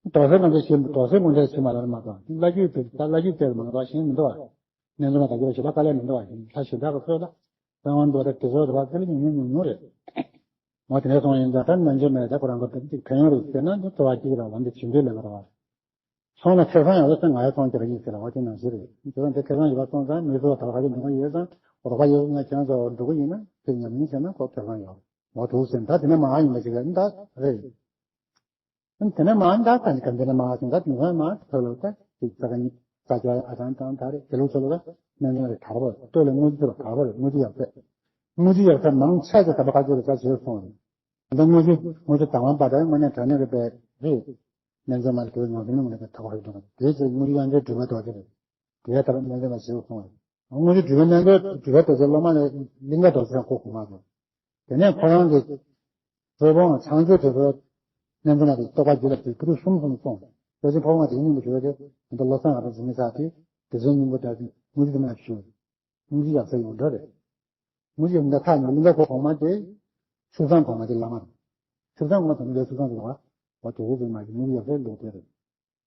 རྡོ་སེ་ང་ཚོ་ཞིག་རྡོ་སེ་ངོ་འདྲ་ཞིག་མ་ལ་མ་གཏོང་། བླ་རྒྱུད་དེ་ད་བླ་རྒྱུད་དེ་མང་གཏོང་ཞིག་མི་འདུག་བ། གནས་འཛོམས་ལ་ད་རྒྱུ་ཞེ་དྲག་དཀའ་ལས་མི་འདུག་བ། ལྷ་ཞེ་དྲག་གི་ཚོད་ལ་གསང་བ་འདུག་བ། ད་དེ་ཚོ་རེ་བ་དེ་ལ་ཉུང་ཉུང་ཉུང་ཉུང་རེད། འོ་དེ་འདྲ་སོང་ཡིན་ཙང་ད་ནན་ཅོ་མེད་ད་ཁོ་རང་གི་དེ་གཅིག་ཕན་ཡོན་རེད་ཟེར་ན་འདི་འཚོ་བ་སྐྱིད་ར་ལ་འདི་བྱེད་འདོད་ལས་པ་ར་བ། སོང་ན་ཁེ་བཟང་ཡོད་ཟེར་ང་ཡང་སོང་ཁྱེར་ཡིན་ཟེར་ལ་འོ་དེ་ནང་བཞིན་རེད། ཁྱེད་རང་དེ་ཁེ་བཟང་ཡོད་པ་སོང་ཙང་མི་ཚོ་ད་ག་གི་འདུག་ཡོད་ཙང་རོགས་པ་ཡོད་ན་ཁྱེད་རང་ཚོ་འགྲོ་གི་ཡིན་ན་དེ་ཉམས་ལེན་བྱས་ན་ཁོ་ཁེ་བཟང་ཡོད། འོ་འདུག་ཟེར་ད་དེ་ནས་མ་ཡིན་པ་ཞིག་རེད་ད་རེད། དེ་ནས་མ་འདའ་ས་ནི་ག་འདི་ནས་མ་ཞིང་ད་དུང་མ་ཐོས་ལོ་ད་ཅིག་ས་ག་ཉིད་ས་ཆ་ཨ་ཐང་ཐང་ད་རེད། དེ་ལུགས་ཚོ་ལོ་ད་སྨན་ལམ་རེ་དར་བ་རེད། སྟོད་ལ་དངོས་གཞི་ཚོ་དར་བ་རེད། དངོས་གཞི་ཡག་ཚད་དངོས་གཞི་ཡག་ཚད་མང་ཆེ་ཆེ་ད་པ་ཁ་ཅིག་རེ་ས་བྱེད་སོང་རེད། ད་དངོས་གཞི་དངོས་གཞི་དང་བ་པ་ད་དངོས་གནས་དྲང་གནས་རེད་པས་རེད། སྨན་ཚོ་མ་རེད། དེ་ནང་དེ་ནས་དངོས་གནས་ད་བ་རེད་དང་དེ་ཚེ་དངོས་གཞི་ཡང་དེ་སྒྲུབ་པ་དོ་དེ་རེད། དེ་ལྟར་སྨན་ཚོ་མ་བྱེད་སོང་རེད། དངོས་གཞི་སྒྲུབ་པའི་གནད་འགག་སྒྲུབ་པའི་དོ་ཚོ་སློབ་མ་ནས་གླིང་ག་དོ་ཚོ་ཡང་གོ་གོ་མ་སོང་། དེ་ནས་ཁོ་རང་གི་གཙོ་བོ་བྱང་ཆུབ་དེ་ཚོ་གནས་འཛོམས་ལ་རྟོགས་པ་རྒྱུད་ལ་དེ་ཕུ་རུ་གསུམ་གསུམ་སོང་། དེ་བཞིན་ཕོ་བ་དེ་སྙིང་པོ་ཞུ་བ་དེ་ད་ལྟ་བློ་བཟང་ང་རང་གཟིགས་མི་ཚར་དེ་དེ་ཚོའི་སྙིང་པོ་དེ་དངོས་གཞི་དེ་མ་ཞུ། དངོས་གཞི་ཡག་ས་ཡོང་འགྲོ་རེད། དངོས་གཞི་ཡོང་འདྲ་ཐག་ཉེ་གླིང་ག་གོ་གོང་མ་དེ་ཆུ་བཟང་གོང་མ་དེ་བླ་མ་རེད། ཆུ་བཟང་གོང་མ་དེ་ངའི་ཆུ་བཟང་དེ་རེད་བ། འོ་དེ་ཚོ་དེ་མ་ཞུ་དངོས་གཞི་ཡག་ས་ལོག་དེ་རེད།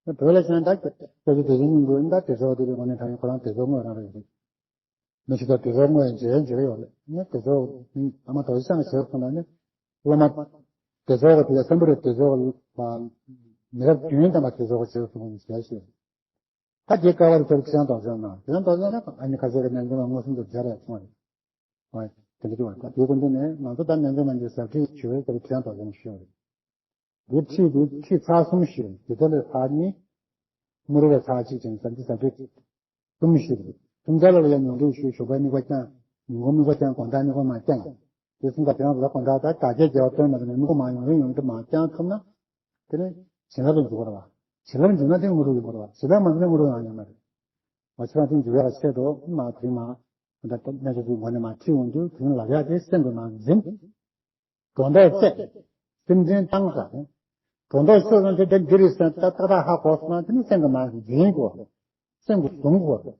བོད་ལ་བྱས་ན་ད་སྐྱབས་རྗེ་བདེ་ཆེན་སྙིང་པོ་ཡིན་ད་དེ་ཚོ་དེ་རེད། དངོས་གནས་དྲང་གནས་ཁོ་རང་དེ་ཚོ་དངོས་རང་རེད། མི་ཞིག་ད་དེ་ཚོ་དངོས་མཇལ་མཇལ་ཡོད་རེད། ངས་དེ་ཚོ་ཨ་མ་རྡོ་རྗེ་འཆང་གི་ཞལ་ཐོག་ནས་ནི་སློབ་མ་དེ་ཚོ་གི་དེ་སམ་བྷོ་ཊ་དེ་ཚོ་གི་མི་རབས་རྒྱུན་ལྡན་པ་དེ་ཚོ་གི་ཞལ་ཐོག་ནས་མཇལ་ཞེས། ད་དེ་ཀ་བར་དེར་ཁྱེད་རང་རྡོ་རྗེ་འཆང་དེ་རྡོ་རྗེ་འཆང་ལ་ཨ་ནི་ཁ་ཤས་ཀྱི་ནས་འདི་མ་མངོན་སུམ་དུ་མཇལ་རེད་སོང་རེད། ཨོ། དེ་འདྲ་ཅིག་བ། ད་དེའི་སྐུ་མདུན་ནས་ང་ཚོ་ད་སྨན་བཙུན་མ་གྱི་ཟབ་ཁྲིད་ཞུ་བའི་དེར་དྲན་དོ་ཡོང་ཞུ་བ་རེད། འདི་ཁྲིད་འདི་ཁྲིད་ཚར་གསུམ་ཞུ་རེད། དེ་ཚོ་ལས་ཚར་གཉིས། དམུ་རུ་ལས་ཚར་གཅིག་ཅན་ཟབ་ཁྲིད་ཟབ་ཁྲིད་གསུམ་ཞུ་རེད། གསུམ་ཆར་ལ་ཡང་ཉུང་འཕྲི་ཞུ། ཞོགས་པའི་དམིགས་པ་བསྐྱངས། ཉིན་གུང་དམིགས་པ་བསྐྱངས། དགོང་དག་དམིགས་པ་མ་བསྐྱངས། དེ་གསུམ་ཀ་དེ་རང་ལ་དགོང་དག་ད་དག་བྱའི་དགེ་བ་བཏོན་མ་ཐུབ་ན་དམིགས་པ་མ་ཡོང་རིང་ཡོང་དུ་མ་བསྐྱངས་ཐུབ་ན། དེ་ནི་བྱིན་རླབས་ལ་འཇུག་པ་རེད་བ། བྱིན་རླབས་འཇུག་ན་དེ་དམུ་རུ་ཡོང་པ་རེད་བ། བྱིན་རླབས་མ་འཇུག་ན་དམུ་རུ་ཡང་ཡོང་མ་རེད། ང་ཚོ་རང་བཙན་འཇུག་ཡག་ཆེད་དུ་མ་དེ་རིང་མ་ད་ལྟ་གནས་ཚུལ་ཚོའི་ངོས་ནས་མ་ཁྲིད་འོང་དུས་དེ་རིང་ལབ་ཡག་དེ་སེམས་ཀྱི་ནང་འཛིན། སྒྲོ་འདོགས་བཅད། སེམས་འཛིན་བཏང་ཟེར། སྒྲོ་འདོགས་ཆོད་སོང་དེ་འདི་འདི་རེད་ཟེར་ཏག་ཏག་ཧ་གོ་སོང་ན་དེ་ནི་སེམས་ཀྱི་ནང་འཛིན་དགོས། སེམས་ཀྱིས་བཟུང་དགོས།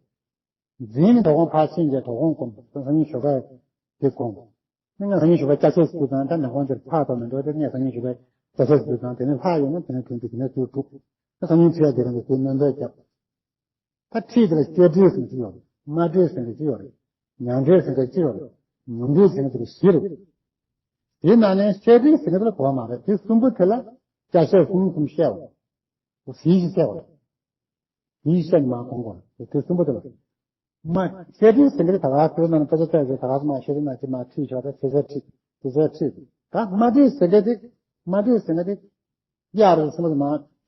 འཛིན་ནི་དོ་དགོང་ཕར་ཕྱིན་གྱི་དོ་དགོང་སྒོམ། སང་ཉིན་ཞོགས་པ་དེ་སྒོམ། ངས་སང་ཉིན་ཞོགས་པ་སྐྱ་ཆས་ཞིག་དང་ད་ནག་ཁོང་དེར་ཕར་ཐོག་མི་འགྲོ་དེ་ངས་སང་ཉིན་ཞོགས་པ་སྐྱ་ཆས་ཞིག་དང་དེ་ནས་ལྷག་ཡོད་ན་དེ་ནས་དོན་དུ་དེ་ནས་ཚུར་འགྲོ། སང་ཉིན་ཁྲིད་ཡག་དེ་རང་གི་དེ་སྣོན་པ་བརྒྱབ། ད་ཁྲིད་དེ་ལ་བསྐྱེད་ཁྲིད་ཟེར་གྱི་ཡོད་རེད། མ་ཁྲིད་ཟེར་གྱི་ཡོད་རེད། མྱང་ཁྲིད་ཟེར་གྱི་ཡོད་རེད། ཉུང་ཁྲིད་ཟེར་གྱི་བཞི་རེད། དེའི་ནང་ནས་བསྐྱེད་ཁྲིད་ཟེར་གྱི་དེ་ལ་གོ་བ་མ་རེད། དེ་གསུམ་པོ་དེ་ལ་སྐྱ་ཆས་གསུམ་གསུམ་བཤད་པ། གཟི་བརྗིད་བཤད་པ་རེད། གཟི་བརྗིད་བཤད་ནས་མར་གོང་གོང་དེ་གསུམ་པོ་དེ་ལ། མ་བསྐྱེད་ཁྲིད་ཟེར་གྱི་དེ་ད་ག་དེ་ནང་ནས་དཔེ་ཆ་བལྟས་ཚེ་ད་ག་མ་བཤད་དེ་མ་ཁྲིད་མ་ཁྲིད་ཆོག་ད་ཁྲིད་ཚེ་ཁྲིད་ཁྲིད་ཚེ་ཁྲིད། ད་མ་ཁྲིད་ཟེར་གྱི་དེ་མ་ཁྲིད་ཟེར་གྱི་དེ། གཡག་རེད་ཟེར་མ་ཟེར་མ་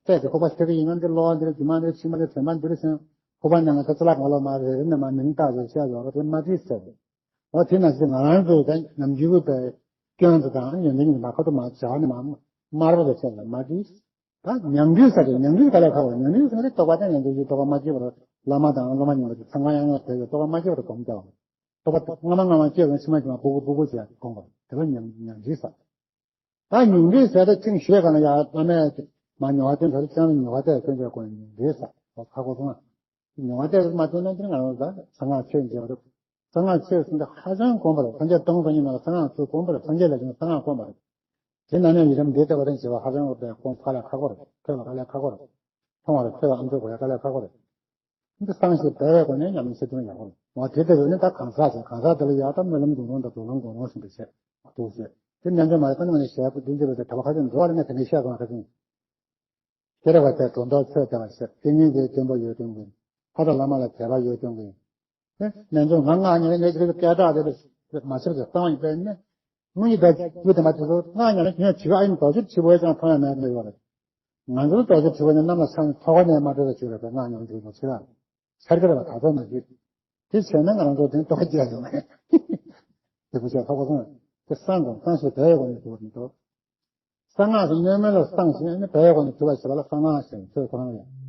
བལྟས་ཏེ་ཁོག་པ་ཤེས་ཀྱི་ཡིན་ན་འདི་གློ་བ་འདི་རེད། རྫུན་མ་འདི་རེད། ཕྱི་མ་འདི་རེད། དྲན་པ་འདི་རེད་ཟེར། ཁོག་པ་ནང་ལ་ད་ཅི་ལ་གང་ལོ་མ་རེད་རེད་ནས་མ་མིང་བཏགས་ཏེ་བཤད་ཡོད་རེད། དེ་མ་བྲིས་ཟེར། འོ་དེ་ནང་བཞིན་ང་རང་ཚོའི་ད་ནམ་རྒྱུན་པའི་སྐྱོན་དེ་དང་ཡོན་ཏན་གྱི་མ་ཁ་ཐུག་མ་བྱ་ནས་མ་དམར་པོ་དེ་བྱས་ལ་མ་བྲིས། ད་མྱང་འདུས་ཟེར་ཏེ་མྱང་འདུས་ག་ལས་ཁག་པོ་རེད། མྱང་འདུས་ཟེར་ན་རྟོགས་པ་དང་མྱང་འདུས་ཀྱི་རྟོགས་པ་མ་སྐྱེས་པར་བླ་མ་དང་སློབ་མ་ཉམས་པ་དེ་ཚང་མ་ཡང་ཡང་དེ་ཡོད་རྟོགས་པ་མ་སྐྱེས་པར་སྒོམ་བྱ་བ། རྟོགས་པ་སྔ་མ་སྔ་མ་སྐྱེས་པའི་ཕྱི་མ་ཕྱི་མ་སྤུ་གུ་སྤུ་གུ་བྱས་སྒོམ་པ་དེ་ལ་མྱང་མྱང་འདུས་ཟེར། ད་ཉུང་འདྲིས་ཟེར་ད་ཅིང་ཞུས་ག་ན་ཡ་བླ་མས་མ་མྱོང་བ་དེ་ཚོ་ཅང་མྱོང་བ་དེ་ཀུན་ཀྱང་དགོས་ཉུང་འདྲིས་ཟེར་ཁ་ཁོ་སོང་། མྱོང་བ་དེ་མ་ཐོན་ན་ཅིང་ང་རང་ད་གསང་སྔགས་ཆོས་འཇལ་བ་རེད། གསང་སྔགས་ཆོས་ཟེར་འདི་ཧ་ཅང་དཀོན་པ་རེད། སངས་རྒྱས་སྟོང་ཚོ་ཉིད་ནང་ལ་གསང་སྔགས་ཆོས་དཀོན་པ་རེད། སངས་རྒྱས་ལ་ཡང་གསང་སྔགས་དཀོན་པ་རེད། དེ་ནང་ནས་ཡི་དམ་འདི་ལྟ་བུ་རེད་ཟེར་བ་ཧ་ཅང་དཀོན་དཀའ་ལས་ཁག་པོ་རེད། ཐོས་པ་དཀའ་ལས་ཁག་པོ་རེད། མཐོང་བ་རེད། ཐོས་པ་ཨམ་ཅོག་གོ་ཡ་དཀའ་ལས་ཁག་པོ་རེད། འདི་གསང་ཞིང་སྦས་པའི་སྒོ་ནས་ཉམས་ལེན་བྱེད་དོན་ཡག་པོ་རེད། འོ་དེ་ལྟ་བུ་ནི་ད་གང་ཟག་ཟེར་གང་ཟག་དེ་ལ་ཡག་ད་སྨོན་ལམ་དགུ་སློང་དང་དགུ་སློང་དགུ་སློང་ཟེར་འདི་བྱས་འདུག་ཟེར། དེ་རྣལ་འབྱོར་མ་ཡི་ཀ་ནང་ནས་ཞལ་པོ་བདུན་ཅེས་པའི་དེ་གྲྭ་པ་ཁ་ཅིག་འགྲོ་བ་ལ་ངས་དེ་འདྲ་བཤད་དགོས་ཁ་ཅིག་ཤེས་རབ་པ་དེ་སྒྲོ་འདོགས་ཆོད་བསྡད་པ་ཞིག་དེ་ཉིད་ཀྱི་བསྟན་པ་ཡོད་དོན་ཀུན། ལྷ་དང་བླ་མ་ལ་དད་པ་ཡོད་དོན་ཀུན། དེ་རྣལ་འབྱོར་ང་སྔགས་ཉན་ངས་ཅིག་སྐད་གྲགས་དེ་ལ་མ་ཆེར་གྱི་གསང་བ་ཡིན་པས་ནི། དངོས་ཡིན་པའི་རྒྱུ་དེ་མ་དེ་ཚོ་སྔགས་ཉན་ན་ཁྱོད་བྱིས་པ་ཨ་ཡིན་རྡོ་རྗེ་བྱིས་པ་ཅང་མཐོང་ཡ་མེད་མེད་ཡོད་རེད། ང་ཚོ་རྡོ་རྗེ་བྱིས་པ་ནི་གནམ་ལ་ས་ནས་ཐོག་ཁ་ནས་མ་འགྲོ་བའི་ཆོས་རེད་པས་སྔགས་ཉན་རྒྱུ་ནོ་ཆེ་བས། ཤར་གྱི་རེད་པ་ད་ཚོད་མ་བྱེད། དེ་བྱས་ན་ང་རང་ཚོ་དེ་རྟོགས་རྒྱ་ཡོད་མེད། དེ་བུ་ཆེ་ལྷག་པ་སོང་། དེ་གསང་དགོས་གསང་ཞིང་དེ་ཡོད་ནས་དེ་བ་མི་འདུག་གསང་སྔགས་སུ་གནས་མིན་ལ་གསང་ཞིང་ནི་བས་དགོས་ནས་གྲུབ་པ་ཞེས་པ་ལ་གསང་སྔགས་ཞེས་ཚོད་ཁོ་རང་ཡང་